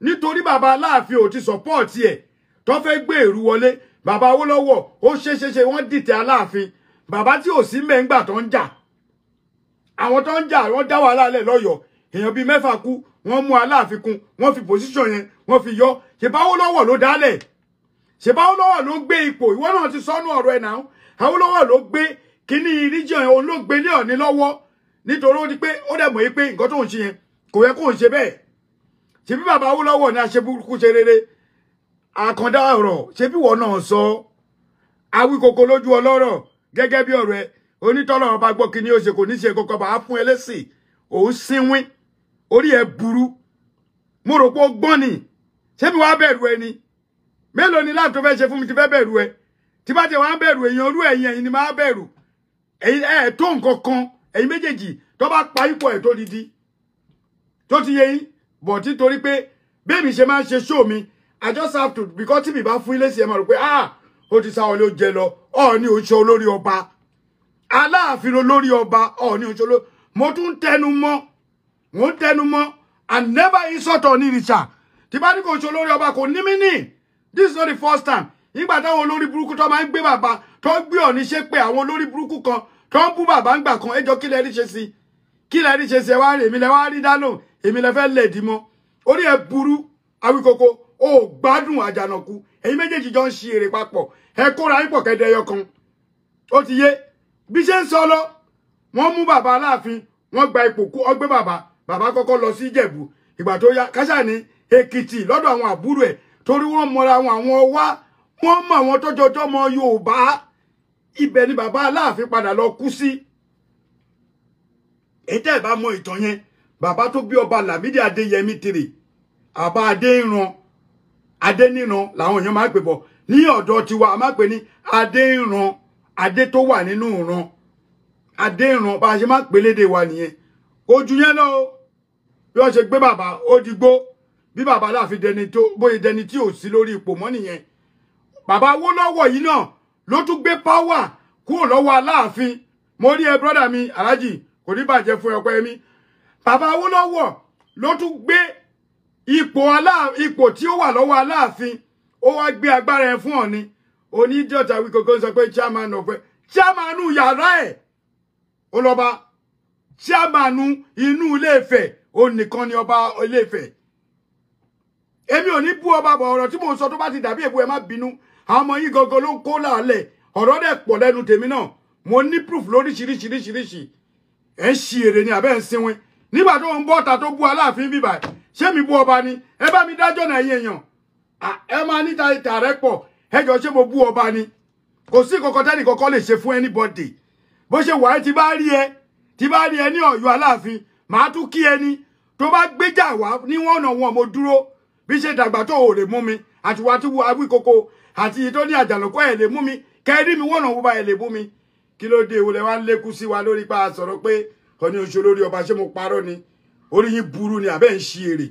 nítorí bàbá Aláàfin ò ti support ẹ̀ tó fẹ́ gbé èrú wọlé, bàbá Awólọ́wọ̀ ó ṣe ṣe ṣe wọ́n dìtẹ̀ Aláàfin. Bàbá tí ò sí mẹ́ngbà tó ń jà. Àwọn tó ń jà wọ́n dá wàhálà lẹ̀ lọ́yọ̀ọ́. Èèyàn bíi mẹ́fà kú, wọ́n mú Aláàfin kún, wọ́n fi position yẹn, wọ́n fi yọ. Ṣèbá Awólọ́wọ̀ ló dálẹ̀. Ṣèbá Awólọ́wọ̀ ló gbé ipò. Ìwọ náà ti sọnù ọ̀rọ̀ ẹ̀ náà. Awólọ́wọ̀ ló gbé kíní region yẹn, òun ló gbé lé Ọ̀ọ̀ni lọ́wọ́. Nítorí ó di pé ó dẹ̀ mọ̀ yí pé nǹkan tó ń ṣe yẹn kò yẹ kó ń ṣe bẹ́ẹ̀. Ṣebí bàbá Awólọ́wọ̀ ní aṣebúrúkú ṣe rere. Àkàndá ọ̀rọ̀ ṣebí ìwọ náà sọ. Awíkókó lójú ọlọ́rọ̀ gẹ́gẹ́ bí ọ̀rọ̀ ẹ. Onítọ́lọ́rọ̀ bá gbọ́ kíní ó ṣe kò ní ṣe kọ́kọ́ bá fún ẹlẹ́sìn. Òun sínwín. Orí ẹ burú. Mo rò pé ó gbọ́n ni. Ṣé mi wá bẹ̀rù ẹ ni? Mélòó ni láti tó fẹ́ ṣe fún mi ti fẹ́ bẹ̀rù ẹ? Tí bá ti wá ń bẹ̀rù èèyàn orú ẹ̀yìn ẹ̀yìn ni máa bẹ̀rù. Ẹ̀yin ẹ̀ tó nǹkan kan, ẹ̀yin méjèèjì tó bá pa ipò ẹ̀ tó didi. Tó ti yé yín, bọ̀ títorí pé bẹ́ẹ̀mi ṣe máa ń ṣe show mi, I just have to because tí mi bá fún ilé sí ẹ máa rò pé ah ó ti sáwọlé ó jẹ lọ, Ọọ̀ni ò ń ṣe olórí ọba. Aláàfin olórí ọba, Ọọ̀ni ò ń ṣe olórí. Mo tún tẹnu mọ́. Mo ń tẹnu mọ́. I never insult Onírìṣà. Tí bá ní kò ṣe olórí ọba kò ní mí ní. This is not the first time. Nígbà táwọn olórí burúkú tó máa ń gbé bàbá tó ń gbé Ọọ̀ni ṣe pé àwọn olórí burúkú kan tó ń bú bàbá ń gbà kan ẹjọ́ kí lẹ rí ṣe sí. Kí lẹ rí ṣe sí ẹ wá rí èmi lẹ wá rí dánù èmi lẹ fẹ́ lẹ̀ dì mọ́. Orí ẹ burú Awíkókó ó gbádùn Àjànàkú. Ẹ̀yin méjèèjì jọ ń ṣe èrè papọ̀. Ẹ kóra yín pọ̀ kẹ́dẹ̀ ẹyọ kan. Ó ti yé. Bí ṣe ń sọ lọ, wọ́n mú bàbá Aláàfin, wọ́n gba ipò kú, ọgbẹ́ bàbá. Bàbá kọ́kọ́ lọ sí Ìjẹ̀bú. Ìgbà tó yá Káṣá ní Èkìtì lọ́dọ̀ àwọn àbúrò ẹ̀ torí wọ́n mọra àwọn ọwá, wọ́n mọ àwọn tó jọjọ́ mọ Yorùbá. Ibẹ̀ ni bàbá Aláàfin padà lọ kú sí. Èyí tẹ́ ẹ̀ bá mọ ìtàn yẹn, bàbá tó bí ọba Lámídì Adéyẹmí tèrè, àbá Adéìran, Adéníran làwọn èèyàn máa ń pè bọ̀. Ní ọ̀dọ̀ tiwa a máa ń pè ní Adéìran, Adé tó wà nínú ìran. Adéìran bá a ṣe máa ń pè lédè wa nìyẹn. Ojú yẹn lọ o. Bí wọ́n ṣe gbé bàbá ó di gbó. Bí bàbá Aláàfin dẹni tó bóyá dẹni tí ò sí lórí ipò mọ́ nìyẹn. Bàbá Awólọ́wọ̀ yìí náà ló tún gbé páwà kúrò lọ́wọ́ Aláàfin. Mo rí ẹ brọ́dà mi Aláàjì kò ní bàjẹ́ fún ọpẹ́ mi. Bàbá Awólọ́wọ̀ ló tún gbé ipò tí ó wà lọ́wọ́ Aláàfin. Ó wá gbé agbára ẹ fún Ọọ̀ni. Onídọ̀tà Awíkókó sọ pé chairman of chairman yàrá ẹ̀ ó lọ́ba chairman inú Ilé-Ifẹ̀ ó nìkan ni ọba Ilé-Ifẹ̀. Èmi ò ní bú ọba bọ̀ ọ̀rọ̀ tí mò ń sọ tó bá ti dàbí èbú ẹ má bínú. Àwọn ọmọ yìí gangan ló ń kó làálẹ̀. Ọ̀rọ̀ dẹ̀ pọ̀ lẹ́nu tèmi náà. Mo ní proof lóríṣiríṣiríṣiríṣi. Ẹ̀ ń ṣi èrè ni àbẹ́ ń sinwin. Nígbà tó ń bọ́ ta tó bú Aláàfin bíbà Ṣé mi bú ọba ni? Ẹ bá mi dájọ́ náà ẹ̀yin èèyàn. Ẹ máa níta ìtàrẹ́ pọ̀. Ẹ jọ ṣé mo bú ọba ni? Kò sí kankan tẹ́nì kankan lè ṣe fún anybody. Bó ṣe wà ẹ́ ti bá rí ẹ, ti bá rí ẹ ní Ọ̀yọ́ Aláàfin, màá tún kí ẹni tó bá gbéjà wá ní wọ́n ọ̀nà wọn mo dúró. Bí ṣe dàgbà tó ò lè mú mi, àti wá tí Awíkoko àti tó ní Àjànàkú ẹ̀ lè mú mi, kẹ́rí mi wọ́n ọ̀nà wọn bá ẹ̀ lè mú mi. Kí ló dé ìwòlẹ̀ wá ń lékún sí wa lórí pa sọ̀rọ̀ pé ọ̀ní oṣù lórí ọba? Ṣé mo parọ́ ni? Orí yín burú ni àbẹ́ ń ṣi èrè?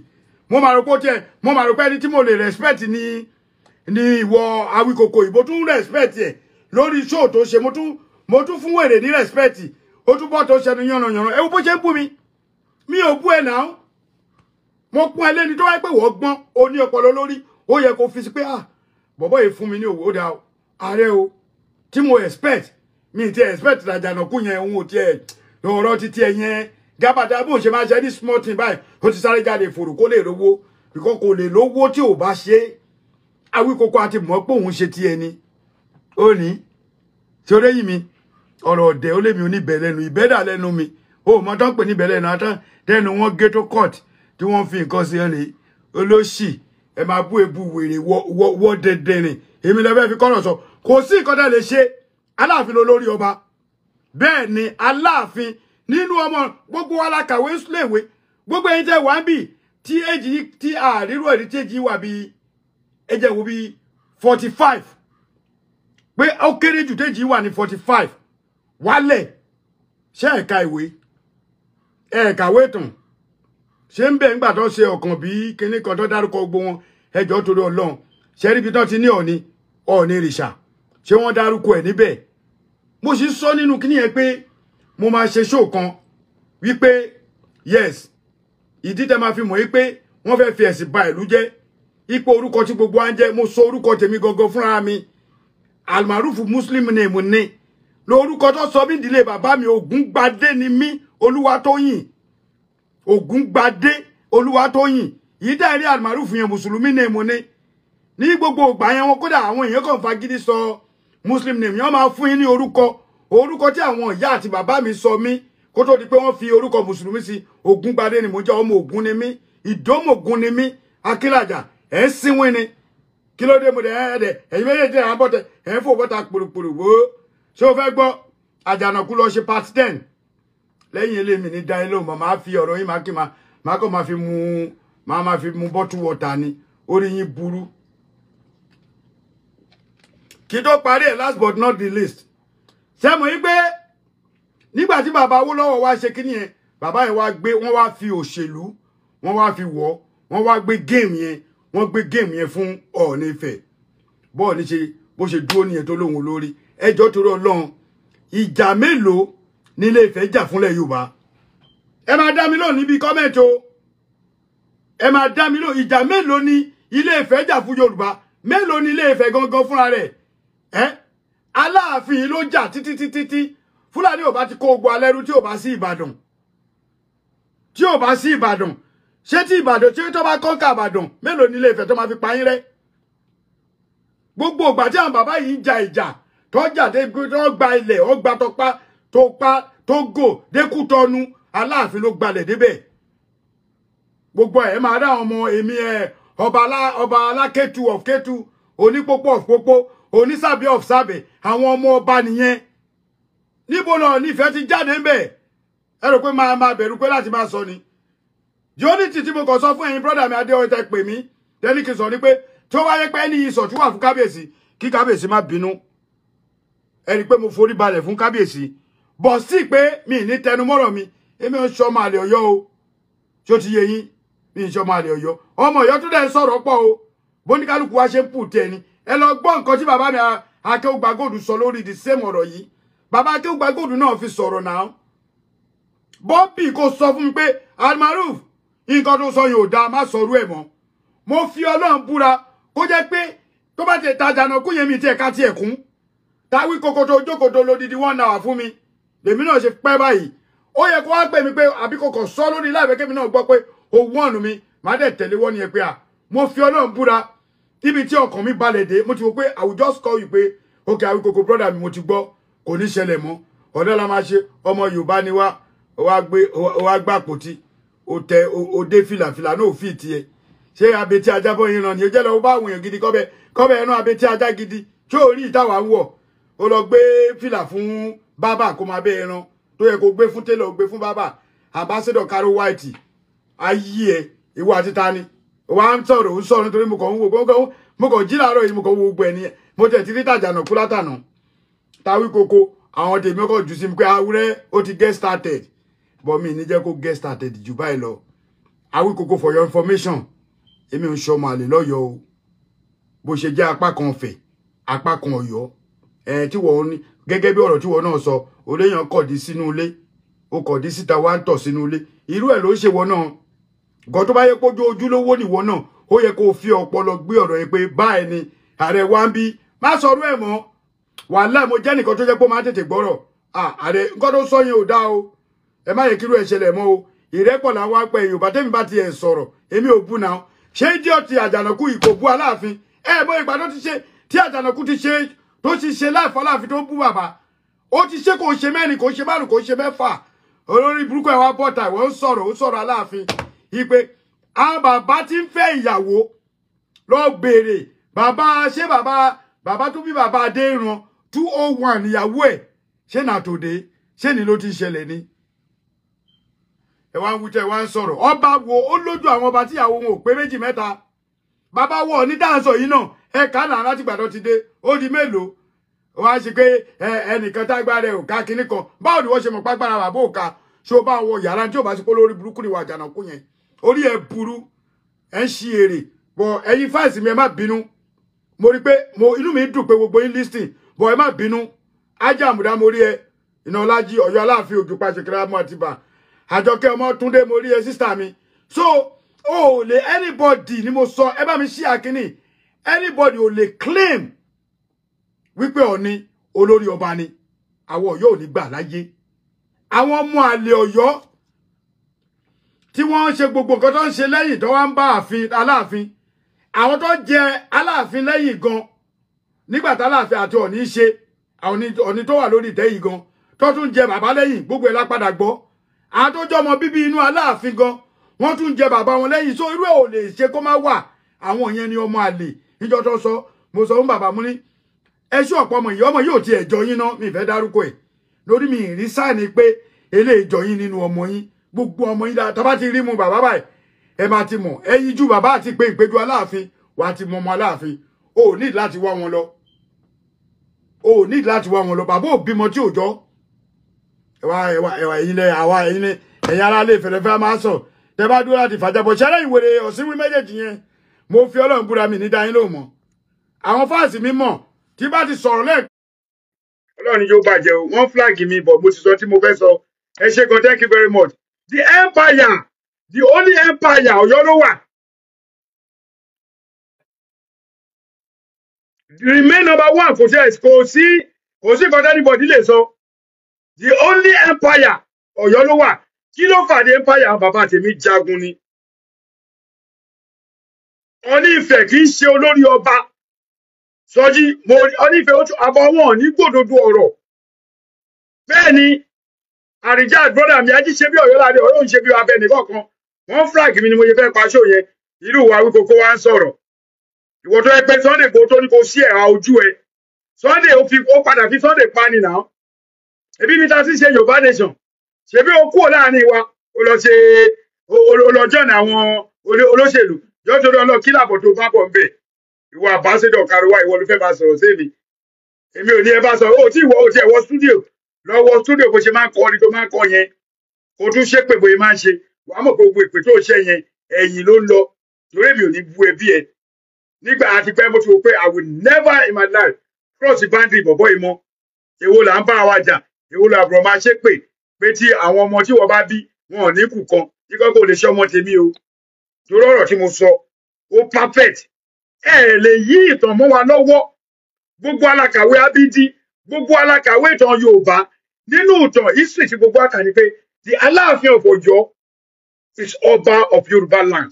Mo máa rò pé tiẹ̀, mo máa rò pé ẹni tí mo lè respect ni ní ìwọ Awíkoko. Ìbò tún respect ẹ̀ lórí show tó ṣe, mo tún fún wèrè ní respect. Ó tún bọ́ tó ṣẹnu yànnàyànnà. Ẹ wo bó ṣe ń bú mi. Mi ò bú ẹ náà. Mo pọ́n ẹ lẹ́ni tó wáyé pé wọ́n gbọ́n, ó ní ọpọlọ lórí, ó yẹ kó fi sí pé ah bọ̀bọ́ yìí fún mi ní òwò dá ààrẹ o tí mo expect. Mi ti expect Àjànàkú yẹn, òun ò tiẹ̀ ọ̀rọ̀ títí ẹ yẹn gábàdá bó ṣe máa ṣe ní small thing báyìí, ó ti sáré jáde fòrò kó lè rówó, bíkọ́ kò lè lówó tí ò bá ṣe. Awíkoko àti mọ̀ pé òun ṣe ti ẹni. Ó ní tí ó réyìn mi ọ̀rọ̀ ọ̀dẹ̀ ó lé mi oníbẹ̀ lẹ́nu, ìbẹ́dà lẹ́nu mi. Ó mọ tán pè níbẹ̀ lẹ́nu àtàn tẹnu wọn gé tó court tí wọ́n fi nǹkan sí ẹni olóṣì. Ẹ máa bú ebu wèrè wọ́ dẹ̀dẹ̀rìn. Èmi lẹ́fẹ́ fi kọ́rọ̀ sọ. Kò sí nǹkan tá lè ṣe. Aláàfin ló lórí ọba. Bẹ́ẹ̀ ni Aláàfin nínú ọmọ gbogbo wa la kàwé léwe. Gbogbo ẹ̀yin tẹ́ wà ń bì tí èjì tí àrírò ẹ̀rí tí èjì wà bí ẹjẹ̀ wo bí 45, pé ó kéré jù téjì wà ní 45 wálẹ̀. Ṣé ẹ̀ka ìwé ẹ̀kàwé tàn ṣé ń bẹ̀ ńgbà tó ṣe ọ̀kan bí kinní kan tó dárúkọ gbogbo wọn? Ẹjọ́ torí Ọlọ́run, ṣe rí ibi tó ti ní Ọ̀ọ̀ni, Ọ̀ọ̀ni rìṣà, ṣé wọ́n dárúkọ ẹ̀ níbẹ̀? Mo sì sọ nínú kinní yẹn pé mo máa ṣe show kan wípé yes, ìdí tẹ́ máa fi mọ̀ wípé wọ́n fẹ́ fi ẹ̀sìn ba ìlú jẹ́, ipò orúkọ tí gbogbo wa ń jẹ́. Mo sọ orúkọ tèmi gangan fúnra mi, Almarufu Muslim name ni lórúkọ tó sọ mí ìdílé bàbá mi. Ògúngbadé ni mí, Olúwatóyìn Ògúngbadé Olúwatóyìn. Yìí dá rí Almarufu yẹn mùsùlùmí name ni. Ní gbogbo ìgbà yẹn wọn kódà àwọn èèyàn kàn fagídí sọ Muslim name yẹn, máa fún yín ní orúkọ orúkọ tí àwọn ìyá àti bàbá mi sọ mí kó tó di pé wọ́n fi orúkọ mùsùlùmí sí. Ògúngbadé ni mo jẹ́, ọmọ Ògún ni mí, Ìdómògún ni mí, Akínlàjà ẹ̀ ń sínwín ni. Kí ló dé mo dẹ̀ ẹ̀ dẹ̀ ẹ̀yin méjèèjì ẹ̀ ń bọ̀tẹ̀ ẹ̀ ń fò bọ́ta pòròpòrò wò ó. Ṣé o fẹ́ gbọ́? Àjànàkú lọ ṣe part 10 lẹ́yìn ilé mi ní dá ilé òun, máa fi ọ̀rọ̀ yín máa kí máa kọ́ máa fi mu, máa fi mu bottle water ni. Orí yín burú. Kí tó parí ẹ̀, last but not the least, ṣé mo yí pé nígbà tí bàbá Awólọ́wọ̀ wá ṣe kíní yẹn, bàbá yẹn wá gbé, wọ́n wá fi òṣèlú, wọ́n wá fi wọ́, wọ́n wá gbé géèmù yẹn, wọ́n gbé géèmù yẹn fún Ọọ̀ni Ifẹ̀. Bọ́ọ̀ni ṣe bó ṣe dúró nìyẹn tó lóhun olórí. Ẹjọ́ torí Ọlọ́run, ìjà mélòó nílé Ifẹ̀ jà fúnlẹ̀ Yorùbá? Ẹ máa dá mi lóhùn níbi kọ́mẹ̀ntì o. Ẹ máa dá mi lóhùn, ìjà mélòó ní Ilé Ifẹ̀ jà fún Yorùbá? Mélòó ní Ilé Ifẹ̀ gangan fúnra rẹ̀? Ẹ́ Aláàfin ló jà títí títí tí Fúlàní ò bá ti kó ogun alẹ́rú tí ò bá sí Ìbàdàn, tí ò bá sí Ìbàdàn, ṣé tí Ìbàdàn tí tó bá kọ́ńkà Ìbàdàn, mélòó ní Ilé Ifẹ̀ tó máa fi pa yín rẹ́? Gbogbo ìgbà tí àwọn bàbá yìí ń ja ìjà tó jà dé tó gba ilẹ̀, ó gba tọpa tó pa tó gò dékútọ́nu, Aláàfin ló gbalẹ̀ débẹ̀. Gbogbo ẹ̀ máa dá àwọn ọmọ èmi ẹ̀ ọba Alákétu of Kétu, Onípópó of Pópó, Onísàbẹ̀ of Sàbẹ̀, àwọn ọmọ ọba nìyẹn. Níbo náà nífẹ̀ẹ́ ti jáde ń bẹ̀? Ẹ rò pé máa bẹ̀rù pé láti máa sọ ni. Unity tí mo kàn sọ fún ẹ̀yin brọ́dà mi Adéoyè tẹ́ pè mí tẹ́lí kí n sọ ni pé tó wáyé pé ẹni ìsọ̀ tí wà fún kábíyèsí, kí kábíyèsí má bínú. Ẹ rí pé mo forí balẹ̀ fún kábíyèsí, bọ̀ sí pé mi ní tẹnumọ́rọ̀ mi. Èmi ò ń ṣọmọ àlè Ọ̀yọ́ o, tí ó ti yé yín, mi ń ṣọmọ àlè Ọ̀yọ́. Ọmọ Ọ̀yọ́ tó dẹ̀ ń sọ̀rọ̀ pọ̀ o, bóníkálukú wa ṣe ń pù tẹ ni. Ẹ lọ gbọ́ nǹkan tí bàbá mi Akéwùgbàgòdù sọ lórí the same ọ̀rọ̀ yìí. Bàbá Akéwùgbàgòdù náà fi sọ̀rọ̀ náà. Bọ́bì kò sọ fún mi pé Almaroof nǹkan tó sọ yìí ò dáa, má sọrú ẹ̀ mọ́. Mo fi Ọlọ́run búra kó jẹ́ pé tó bá ti tajà náà kú yẹn mi tiẹ̀ ká tiẹ̀ kún. Táwí kokoto jókòtò lódidi 1 hour fún mi. Lèmi náà ṣe pẹ́ báyìí. Ó yẹ kó wá pè mí pé àbí kò kàn sọ lórí láìpẹ́ kémi náà gbọ́ pé owó ọ̀nù mi má dẹ̀ tẹ̀lé wọ́n nìyẹn pé à mo fi Ọlọ́run búra níbi tí ọkàn mi balẹ̀ dé. Mo ti wò pé I will just call you pé okay Awíkoko brother mi, mo ti gbọ́, kò ní ṣẹlẹ̀ mọ́. Ọ̀dọ́ la máa ṣe, ọmọ Yorùbá ni wá, ó wá gbé àpótí, O tẹ o dé fìlà, fìlà náà ò fi tiẹ̀. Ṣé abetí ajá bọ́ yín ràn ni? Ó jẹ́ lọ́wọ́ bá àwọn èèyàn gidi kọ́bẹ̀ kọ́bẹ̀ ẹnu abetí ajá gidi. Ṣé o rí ìtawà ń wọ̀? O lọ gbé fìlà fún bábà kó máa bẹ́ ẹran tó yẹ kó gbé fún télọ̀, gbé fún bábà. Ambassador Caro White, ayé ẹ, ìwọ àti ta ni? Wà á ń sọ̀rọ̀, ń sọ̀rọ̀ nítorí mo kàn ń wo gbogbo, mo kàn jí láàárọ̀ yìí, mo kàn wo gbogbo ẹ̀ nìyẹn. Mo tẹ̀ ti rí tàjànà kú látànà. Tàwí koko, àwọn tèmi kàn jù sí mi pé awúrẹ́ ó ti get started. But mi ní jẹ́ kó get started jù báyìí lọ. Awíkoko, for your information, èmi ń ṣọmọ àlè lọ́yọ̀ọ́ o. Bó ṣe jẹ́ apá kan Ọ̀fẹ́, apá kan Ọ̀yọ́, ẹ̀ tí wọ́n ní gẹ́gẹ́ bí ọ̀rọ̀ tí wọ́n náà sọ, oléyàn kọ̀dí sínú ilé, ó kọ̀dí síta wá ń tọ̀ sínú ilé. Irú ẹ̀ ló ń ṣe wọ́n náà. Nǹkan tó bá yẹ kójú ojúlówó nìwọ náà, ó yẹ kó o fi ọpọlọ gbé ọ̀rọ̀ yẹn pé báyìí ni ààrẹ wa ń bí. Má sọ̀rọ̀ ẹ̀ mọ́. Wàhálà, mo jẹ́ nìkan tó jẹ́ pé ó máa ń tètè gbọ́rọ̀. Ààrẹ, nǹkan tó sọ yẹn ò dáa o. Ẹ má yẹ kírú ẹ̀ ṣẹlẹ̀ mọ́ o. Ìrẹ́pọ̀ làwọn apẹ Yorùbá. Tẹ́mi bá ti ẹ̀ sọ̀rọ̀, èmi ò bú náà. Ṣé idiot Àjànàkú yìí kò bú Aláàfin? Ẹ mọ ìgbà tó ti ṣe tí Àjànàkú ti ṣe tó ti ṣe láìfọ́ Aláàfin tó bú bàbá. Ó ti ṣe, kò ṣe mẹ́rin, kò ṣe márùn, kò ṣe mẹ́fà. Olórí burúkú ẹ̀ wá bọ́ta, ìwọ ń sọ̀rọ̀, ó sọ̀rọ̀ Aláàfin ipe àwọn bàbá tí ń fẹ́ ìyàwó lọ béèrè bàbá. Ṣé bàbá bàbá tó bí bàbá Adéìran 201 ìyàwó ẹ̀, ṣé nà tòde ṣé ni ló ti ṣẹlẹ̀ ni? Ẹ wá ń wútẹ́, ẹ wá ń sọ̀rọ̀. Ọba wo ó lójú àwọn ọba tíyàwó wọn ò pé méjì mẹ́ta? Bàbá wọ ní dáhùnsọ yìí náà, ẹ kà náà láti gbàdọ̀ ti dé, ó di mélòó? Wọ́n á ṣe pé ẹnìkan tágbára ẹ̀ ò ká kinní kan. Báwo ni wọ́n ṣe mọ̀ pàgbára bàbá ò ká? Ṣé o bá wọ yàrá tí ò bá ṣe pé lórí burúkú ni wà Àjànàkú yẹn? Orí ẹ burú, ẹ ń ṣí èrè bọ. Ẹ̀yin fans mi, ẹ má bínú. Mo rí pé mo inú mi dùn pé gbogbo yín listing bọ, ẹ má bínú. Ajá àmùdá, mo rí ẹ. Ìnálájí Ọ̀yọ́ Aláàfin Òjùpá ṣèkìrà mọ àtibá Àjọkẹ́ ọmọ Túndé, mo rí ẹ, sísá mi. So o lè, anybody ni mo sọ, ẹ bá mi ṣí àkíní, anybody ò lè claim wípé Ọ̀ọ̀ni olórí ọba ni. Àwọn Ọ̀yọ́ ò ní gbà láyé. Àwọn ọmọ àlè Ọ̀yọ́ tí wọ́n ń ṣe gbogbo nǹkan tó ń ṣe lẹ́yìn tó wá ń bá ààfin Aláàfin, àwọn tó jẹ Aláàfin lẹ́yìn gan nígbà tá Aláàfin àti Ọ̀ọ̀ni ṣe, àwọn Ọ̀ọ̀ni tó wà lórí ìtẹ́ yìí gan tó tún jẹ bàbá lẹ́yìn, gbogbo ẹ̀ lápadà gbọ́. Àwọn tó jọmọ bíbí inú Aláàfin gan, wọ́n tún jẹ bàbá wọn lẹ́yìn. So irú ẹ̀ ò lè ṣe kó má wà. Àwọn yẹn ni ọmọ àlè. Níjọ́ tó sọ, mo sọ fún bàbá, mú ní ẹ ṣú ọ̀pọ̀ ọmọ yìí, ọmọ yìí ò tiẹ̀ jọ yín ná. Mi ìfẹ́ dárúkọ ẹ̀ lórí mi ìrí sáà ni pé eléyìí jọ yín nínú ọmọ yín. Gbogbo ọmọ yín tá bá ti rí mu bàbá báyìí, ẹ máa ti mọ̀. Ẹyin ju bàbá àti pé ìpéjú Aláàfin wàá ti mọ ọmọ Aláàfin. O ò ní láti wá wọn lọ, o ò ní láti wá wọn lọ. Bàbá ò bímọ tí ò jọ. Ẹwà ẹwà ẹwà, ẹ̀yin lẹ àwa, ẹ̀yin lẹ, ẹ̀yin ará lè fẹ̀rẹ̀fẹ̀ máa sọ. Tẹ bá dúró láti fàjàbọ̀ ṣẹlẹ̀ ìwèrè ọ̀sìnwí méjèèjì yẹn, mo fi Ọlọ́run búra, mi ní dáyín lóhùn mọ́. Àwọn fáàsì mi mọ̀ tí bá ti sọ̀rọ̀ lẹ́ẹ̀kan. Ọlọ́run yóò bàjẹ́ o. Wọ́n flag mi bọ̀, mo ti sọ tí mo fẹ́ sọ. Ẹ ṣé gan, thank you very much. The empire, the only empire, Ọ̀yọ́ ló wà. Remain number one. Kò sí, kò sí, kò sí nǹkan anybody lè sọ. The only empire, Ọ̀yọ́ ló wà. Kí ló fà the empire? Àwọn bàbá tèmi jagun ni. Ọọ̀ni Ifẹ̀ kì í ṣe olórí ọba. Sọjí mo, Ọọ̀ni Ifẹ̀ àbọ̀ wọn ní gbòdodo ọ̀rọ̀. Bẹ́ẹ̀ ni àríjà brother mi ají ṣe bí Ọ̀yọ́ láàrin Ọ̀yọ́ ń ṣe bí abẹ nìkan kan. Wọ́n flag mi ni mo ṣe fẹ́ paṣọ yẹn. Irú wa Awíkókó wa ń sọ̀rọ̀. Ìwọ tó yẹ pé Sunday kò tó ní kò sí ẹ̀ha ojú ẹ. Sunday ó fi, ó padà fi Sunday pa ni náà. Ebi mi ta sí ṣe Yorùbá nation. Ṣebí ó kúrò láàrin wa, ó lọ ṣe, ó lọ join àwọn olóṣèlú. Jọ́ torí ọlọ́ kí làbọ̀ tó bá bọ̀ ń bẹ̀. Ìwọ ambassador Karuwa, ìwọ ló fẹ́ bá sọ̀rọ̀ sí mi. Èmi ò ní ẹ bá sọ̀rọ̀. Ó tí ìwọ ò tiẹ̀ wọ studio. Lọ wọ studio bó ṣe máa ń kọ ni tó máa ń kọ yẹn. Kó tún ṣépè bóyá máa ń ṣe. Wàá mọ̀ pé gbogbo ìpè tó ṣe yẹn, ẹ̀yìn ló ń lọ. Torí èmi ò ní bú ẹbí ẹ. Nígbà àti pé mo ti wò pé I will never in my life cross the boundary bọ̀bọ̀ yìí mọ́. Èwo là ń bá wa jà? Èwo là àbúrò máa ṣépè pé tí àwọn ọmọ tí wọ́n bá bí wọn ò ní kù kan? Kíkọ́ kò lè ṣe ọmọ tèmi o. Torí ọ̀rọ̀ tí mo sọ, ó perfect. Ẹ lè yí ìtàn mọ́ wa lọ́wọ́. Gbogbo alákàwé abídí, gbogbo alákàwé ìtàn Yorùbá, nínú ìtàn history tí gbogbo àkà ni pé the Aláàfin of Ọ̀yọ́ is ọba of Yorùbá land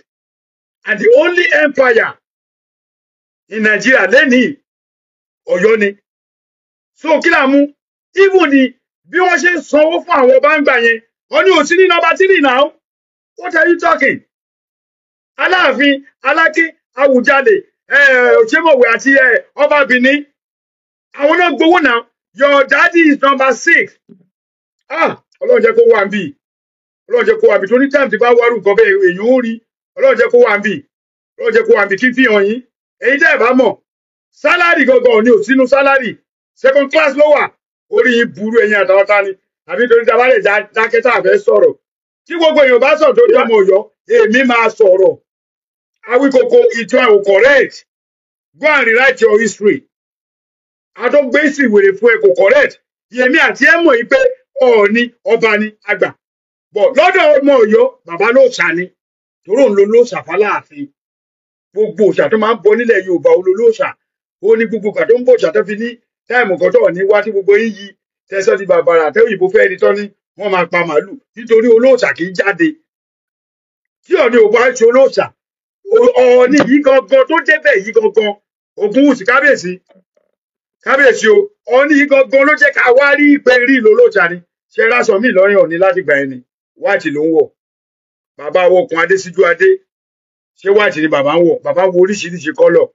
and the only empire in Nigeria lẹ́nìí, Ọ̀yọ́ ni. So kí là mú? Even ni bí wọ́n ṣe ń sanwó fún àwọn ọba ń gbà yẹn, wọ́n ní òsín ní number 3 náà. What are you talking? Aláàfin, Aláké, Awùjalè, Òṣèmọ̀wé àti Ọba Benin, àwọn náà gbowó náà. Your daddy is number 6. Ah, Ọlọ́run jẹ́ kó wà ń bì. Ọlọ́run jẹ́ kó wà ń bì. Torí táìmù tí bá wárú nǹkan bẹ́ẹ̀ èèyàn ó rí. Ọlọ́run jẹ́ kó wà ń bì. Ọlọ́run jẹ́ kó wà ń bì kí n fi hàn yín. Èyí tẹ́ ẹ̀ bá mọ̀, salary gangan ò ní ò sínú salary. Second class ló wà. Orí yín burú, ẹ̀yin àtàwọn ta ni. Àbí torí tá a bá lè dákẹ́ tá a fẹ́ sọ̀rọ̀. Tí gbogbo èèyàn bá sọ̀rọ̀ tó jọmọ Ọ̀yọ́, èmi máa sọ̀rọ̀. Awíkoko ìtàn ò correct. Go and rewrite your history. Adógbèsì wèrè fún ẹ kò correct. Yèmí àti ẹ mọ̀ yìí pé Ọọ̀ni ọba ni àgbà. Bọ̀ lọ́dọ̀ ọmọ Ọ̀yọ́, bàbá ló ṣà ni. Torí òun ló ló ṣàfáláàfin. Gbogbo òòṣà tó máa ń bọ nílẹ̀ Yorùbá òun ló ló ṣà. Ó ní gbogbo ìgbà tó ń bọ̀ òòṣà tó fi ní táìmù kan tó ní wá tí gbogbo yín yí tẹsán ti bàbàrà tẹ òyìnbó fẹ́ ẹni tán ní wọ́n máa pa màálù nítorí olóòṣà kì í jáde. Tí Ọọ̀ni ò bá ṣe olóòṣà, Ọọ̀ni yìí gangan tó débẹ̀ yìí gangan, Ògúnwùsì kábíyèsí, kábíyèsí o, Ọọ̀ni yìí gangan ló jẹ́ ká wá rí pé rí lolóòṣà ni. Ṣé rásọ mí lọ́yìn Ọọ̀ni láti gbà ẹni, wáìtì ló ń wọ̀. Bàbá wọkùn Adésíjú Adé, ṣé wáìtì ni bàbá ń wọ̀? Bàbá wo oríṣiríṣi colour.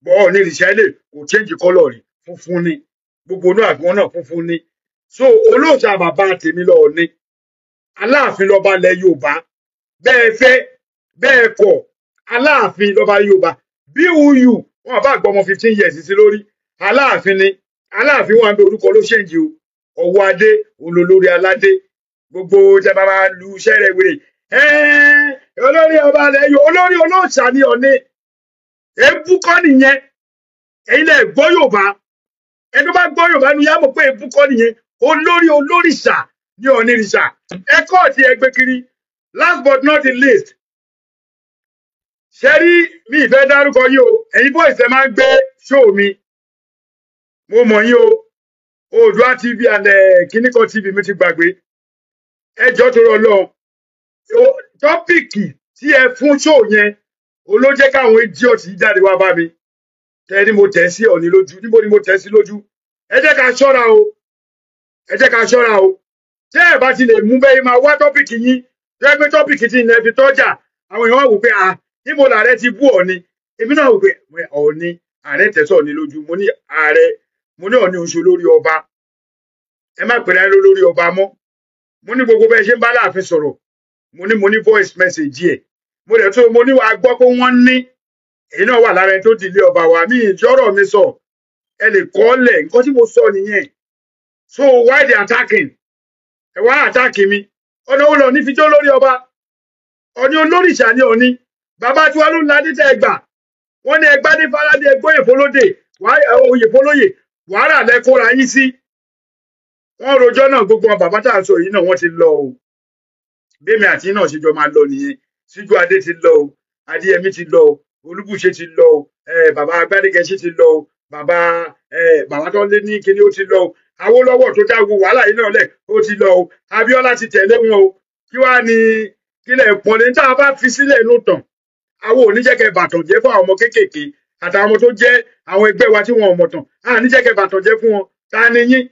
Bọ́ Ọọ̀ni ìrìṣà ilé kò change colour rí, funfun ni. Gbogbo inú àgbọn náà funfun ni. So olóòṣà bàbá tèmi lọ Ọọ̀ni. Aláàfin lọba ilẹ̀ Yorùbá. Bẹ́ẹ̀ fẹ́, bẹ́ẹ̀ kọ̀, Aláàfin lọba Yorùbá. Bí uyu, wọn bá gbọ́ ọmọ 15 years sí lórí. Aláàfin ni. Aláàfin wọn bẹ orúkọ ló ṣèǹjì o. Ọwọ́ Adé, òun ló lórí aládé. Gbogbo tẹ bá máa lu iṣẹ́ rẹ̀ wèrè. Olórí ọba ilẹ̀ Yorùbá, olórí olóòṣà ni Ọọ̀ni. Èébú kọ́ nìyẹn. Ẹ̀yin lẹ gbọ́ Yorùbá. Ẹni tó bá gbọ́ Yorùbá ni yá mọ̀ pé èébú kọ́ nìyẹn. Olórí olórìṣà ní Ọọ̀ni ìrìṣà. Ẹ kọ́ ọ̀tí ẹ gbé kiri. Last but not the least, ṣe rí mi ìfẹ́ dárúkọ yín o. Ẹ̀yin boys ẹ máa ń gbé show mi. Mo mọ̀ yín o. Oòduà TV and Kíníkan TV mi ti gbàgbé. Ẹ jọ̀ọ́ torí Ọlọ́run. Topic tí ẹ fún show yẹn, òun ló jẹ́ káwọn idiot yìí jáde wá bá mi. Tẹ́ ní mo tẹ̀ sí Ọọ̀ni lójú. Níbo ni mo tẹ̀ sí lójú? Ẹ jẹ́ ká ṣọ́ra o. Ẹ jẹ́ ká ṣọ́ra o. Tẹ́ ẹ bá ti lè mú bẹ́ẹ̀ máa wá topic yín. Tẹ́ pé topic tí ilẹ̀ fi tọ́jà. Àwọn èèyàn wá wò pé à níbo làárẹ̀ ti bú Ọọ̀ni. Èmi náà wò pé Ọọ̀ni ààrẹ tẹ̀sán Ọọ̀ni lójú. Mo ní ààrẹ, mo ní Ọọ̀ni oṣù lórí ọba. Ẹ má pèrè ayé lórí ọba mọ́. Mo ní gbogbo bẹ́ẹ̀ ṣe ń bá Láàfin sọ̀rọ̀. Mo ní voice message ẹ̀. Mo dẹ̀ tó mo ní wàá gbọ́ pé wọ́n ní. Èyí náà wà lára ẹni tó dìlé ọba wa. Mi ìjọ́rọ̀ mi sọ. Ẹ lè kọ́ lẹ̀. Nǹkan tí mo sọ nìyẹn. So why they attacking? Ẹ wá attack mi. Ọ̀nà wo lọ ní fi jó lórí ọba? Ọ̀ní olórìṣà ni Ọọ̀ni. Bàbá tiwa ló ń la dé tẹ́ ẹ gbà. Wọ́n ní ẹgbá ní Fáládé ẹgbóyè fọlódé, oyè fọlóyè, wàhálà lẹ kóra yín sí. Wọ́n rojọ́ náà gbogbo àwọn bàbá tá à ń sọ yìí náà wọ́n ti lọ o. Bẹ́ẹ̀mi àti náà ṣe jọ máa lọ nìyẹn. Síjú Adé ti lọ o, Adéyẹmí ti lọ o, Olúbùṣe ti lọ o, bàbá Agbádégẹṣin ti lọ o, bàbá bàbá tó lé ní kíní ó ti lọ o. Awólọ́wọ̀ tó dá gbogbo wàhálà yìí náà lẹ̀ ó ti lọ o. Abíọ́lá ti tẹ̀lé wọn o. Kí wàá ní kílẹ̀ pọ̀nlé tá a bá fi sílẹ̀ nù tàn? Àwọn ò ní jẹ́ kẹ́ bàtàn jẹ́ fún àwọn ọmọ kéékèèké àtàwọn ọmọ tó jẹ́ àwọn ẹgbẹ́ wa tí wọn ò mọ̀ tàn. À ní jẹ́ kẹ́ bàtàn jẹ́ fún wọn. Ta ni yín?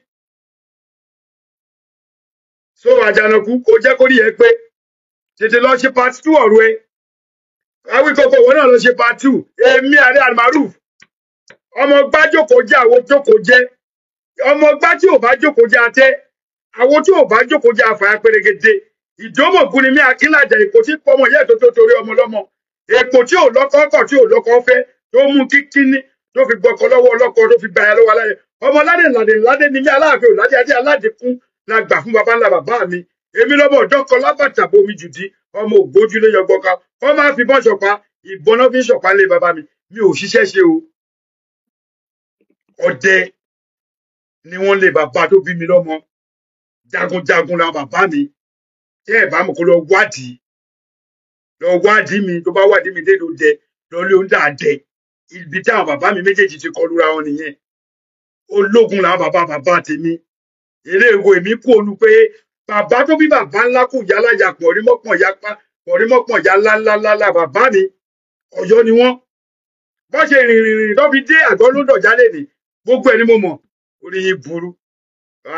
So Àjànàkú kò jẹ́ kórìí ẹ pé tètè lọ ṣe part 2 ọ̀rọ̀ ẹ. Awíkoko ìwọ náà lọ ṣe part 2. Èmi Ààrẹ Almaroof. Ọmọ gbá jókòó jẹ́ àwo jókòó jẹ́. Ọmọ gbá tí ò bá jókòó jẹ́ atẹ́. Àwo tí ò bá jókòó jẹ́ àfàyà pérégedé. Ìdómògùn ni mí Akínlàjà èkó tí pọmọ yẹ́ tó tó torí ọmọ lọ́mọ. Èkó tí ò lọ́kọ kọ̀ tí ò lọ́kọ fẹ́ tó mú kíkíní tó fi gbọkọ lọ́wọ́ ọlọ́kọ tó fi gbàyà lọ́wọ́ aláyẹ. Ọmọ ládé ládé ládé ni mí Aláàfin òládé adé aládìkún la gbà fún baba ńlá bàbá mi. Èmi lọ́mọ ọ̀dọ́ kan lábàtà bomi jùdí ọmọ ògbójúlé yọgbọka. Kọ́ máa fi bọ́n ṣọ̀pá ìbọn náà fi ń ṣọ̀pá lé bàbá mi. Mi ò ṣiṣẹ́ ṣe o. Ọdẹ ni wọ́n lé bàbá tó bí mi lọ́mọ. Jagunjagun làwọn bàbá mi. Tẹ́ ẹ̀ bá mọ̀ kó lọ wádìí. Lọ wádìí mi tó bá wádìí mi dédò dẹ lọ lé oúnjẹ àdẹ. Ibi tí àwọn bàbá mi méjèèjì ti kọlura wọn nìyẹn. Ológun làwọn bàbá bàbá tèmi. Eré ìwo èmi kú ònu pé bàbá tó bí bàbá ńlá kù yálà ya pọ̀rímọ́pọ̀n ya pa pọ̀rímọ́pọ̀n ya ńláńláńlá bàbá mi. Ọ̀yọ́ ni wọ́n. Bọ́n ṣe rìn rìn rìn tó fi dé àgọ́ ló dọ̀já lè ní. Gbogbo ẹ̀ ni mo mọ̀. Orí yín burú.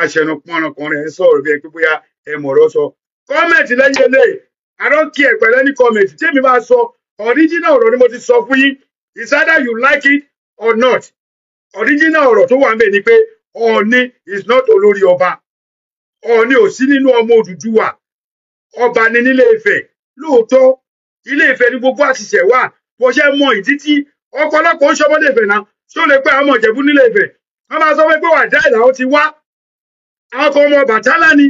Aṣẹnu pọ́nrán kan rẹ̀ ń sọ̀rọ̀ bí ẹ pé bóyá ẹ mọ̀rọ̀ sọ. Comment lẹ́yìn eléyìí. I don't care pẹ̀lú any comment. Tèmi bá sọ, original ọ̀rọ̀ ni mo ti sọ fún yín. It's either you like it or not. Original ọ̀rọ̀ tó wà ń bẹ̀ ni pé Ọọ̀ni is not olórí ọba. Ọọ̀ni ò sí nínú ọmọ Odùduwà. Ọba ni nílé Ifẹ̀. Lóòótọ́, Ilé Ifẹ̀ ni gbogbo àṣìṣe wà. Bó ṣe mọ ìdí tí ọ̀pọ̀lọpọ̀ ń ṣọmọdé Ifẹ̀ náà, ṣé ó lè pẹ́ àwọn ọmọ Ìjẹ̀bú nílé Ifẹ̀? Wọ́n máa sọ pé wà dá ìlà ó ti wá. Àwọn kan ọmọ Ọbàtálá ni.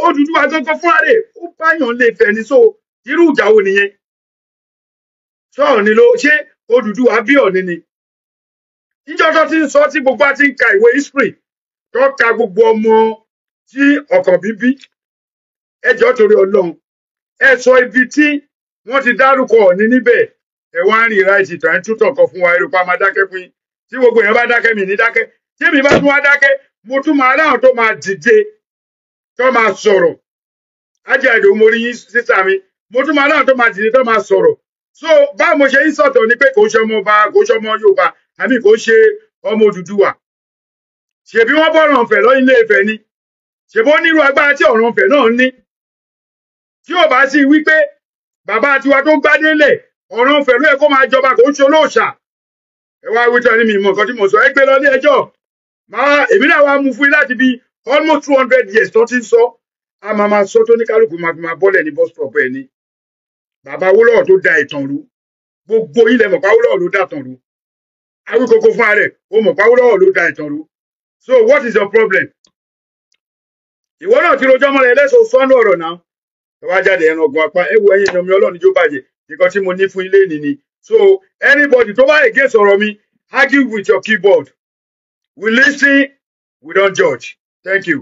Odùduwà gangan fúnra rẹ̀ ó báyàn lè Ifẹ̀ ni. So irú ìjà wo nìyẹn? Ṣọ́ọ̀ni ló ṣé Odùduwà bí Ọọ̀ni ni? Níjọ́ tó ti ń sọ tí gbogbo á ti ń ka ìwé history tó ka gbogbo ọmọ tí Ọ̀kànbí bí, ẹ jọ̀ọ́, torí Ọlọ́run, ẹ sọ ibi tí wọ́n ti dárúkọ Ọọ̀ni níbẹ̀. Ẹ wá ń rí ráìtì tó ẹ ń tútọ̀ kan fún wa. Èrò pa máa dákẹ́ fún yín. Tí gbogbo èèyàn bá dákẹ́, mi ní dákẹ́. Tí èmi bá tún wá dákẹ́, mo tún máa ráhùn tó máa dìde tó máa sọ̀rọ̀. Ájá ìdòwú, mo rí yín, sísá mi. Mo tún máa ráhùn tó máa dìde tó máa sọ̀rọ̀. So báwo mo ṣe ń sọ̀tọ̀ ni pé kò ń ṣe ọmọ ọba, kò ń ṣe ọmọ Yorùbá, àbí kò ń ṣe ọmọ Odùduwà. Ṣèbí wọ́n bọ̀rọ̀ Ọ̀fẹ́ lọ Ilé Ifẹ̀ ni? Ṣèbí ó nírú agbára tí ọ̀rọ̀ Ọ̀fẹ́ náà ní? Tí ò bá sí wípé bàbá tiwa tó gbádé lẹ̀, ọ̀rọ̀ Ọ̀fẹ́ ló yẹ kó máa jọba, kò ń ṣe olóòṣà. Ẹ wá wí tán ní mi mọ nǹkan tí mo sọ. Ẹ gbé lọ ní ẹjọ́. Máa èmi náà wá mú fún yín láti bí almost 200 years tó ti ń sọ. A máa máa sọ tó ní kálukú máa fi máa bọ́lẹ̀ ní bus stop ẹ̀ ni. Bàbá Awólọ́wọ̀ tó da ìtàn rú, gbogbo ilẹ̀ mọ̀ pé Awólọ́wọ̀ ló dà tàn rú. Awíkoko fúnra rẹ̀ ó mọ̀ pé Awólọ́wọ̀ ló da ìtàn rú. So what is your problem? Ìwọ náà ti rojọ́ mọ́ra ẹlẹ́sọ̀ sọ́nù ọ̀rọ̀ náà. Ẹ wá jáde ẹran ọgbọ̀n apá. Ẹ wo, ẹ̀yin èèyàn mi, Ọlọ́run jó bàjẹ́. Nǹkan tí mo ní fún ilé nìní. So anybody tó bá against ọ̀rọ̀ mi, argue with your keyboard. We listen, we don't judge. Thank you.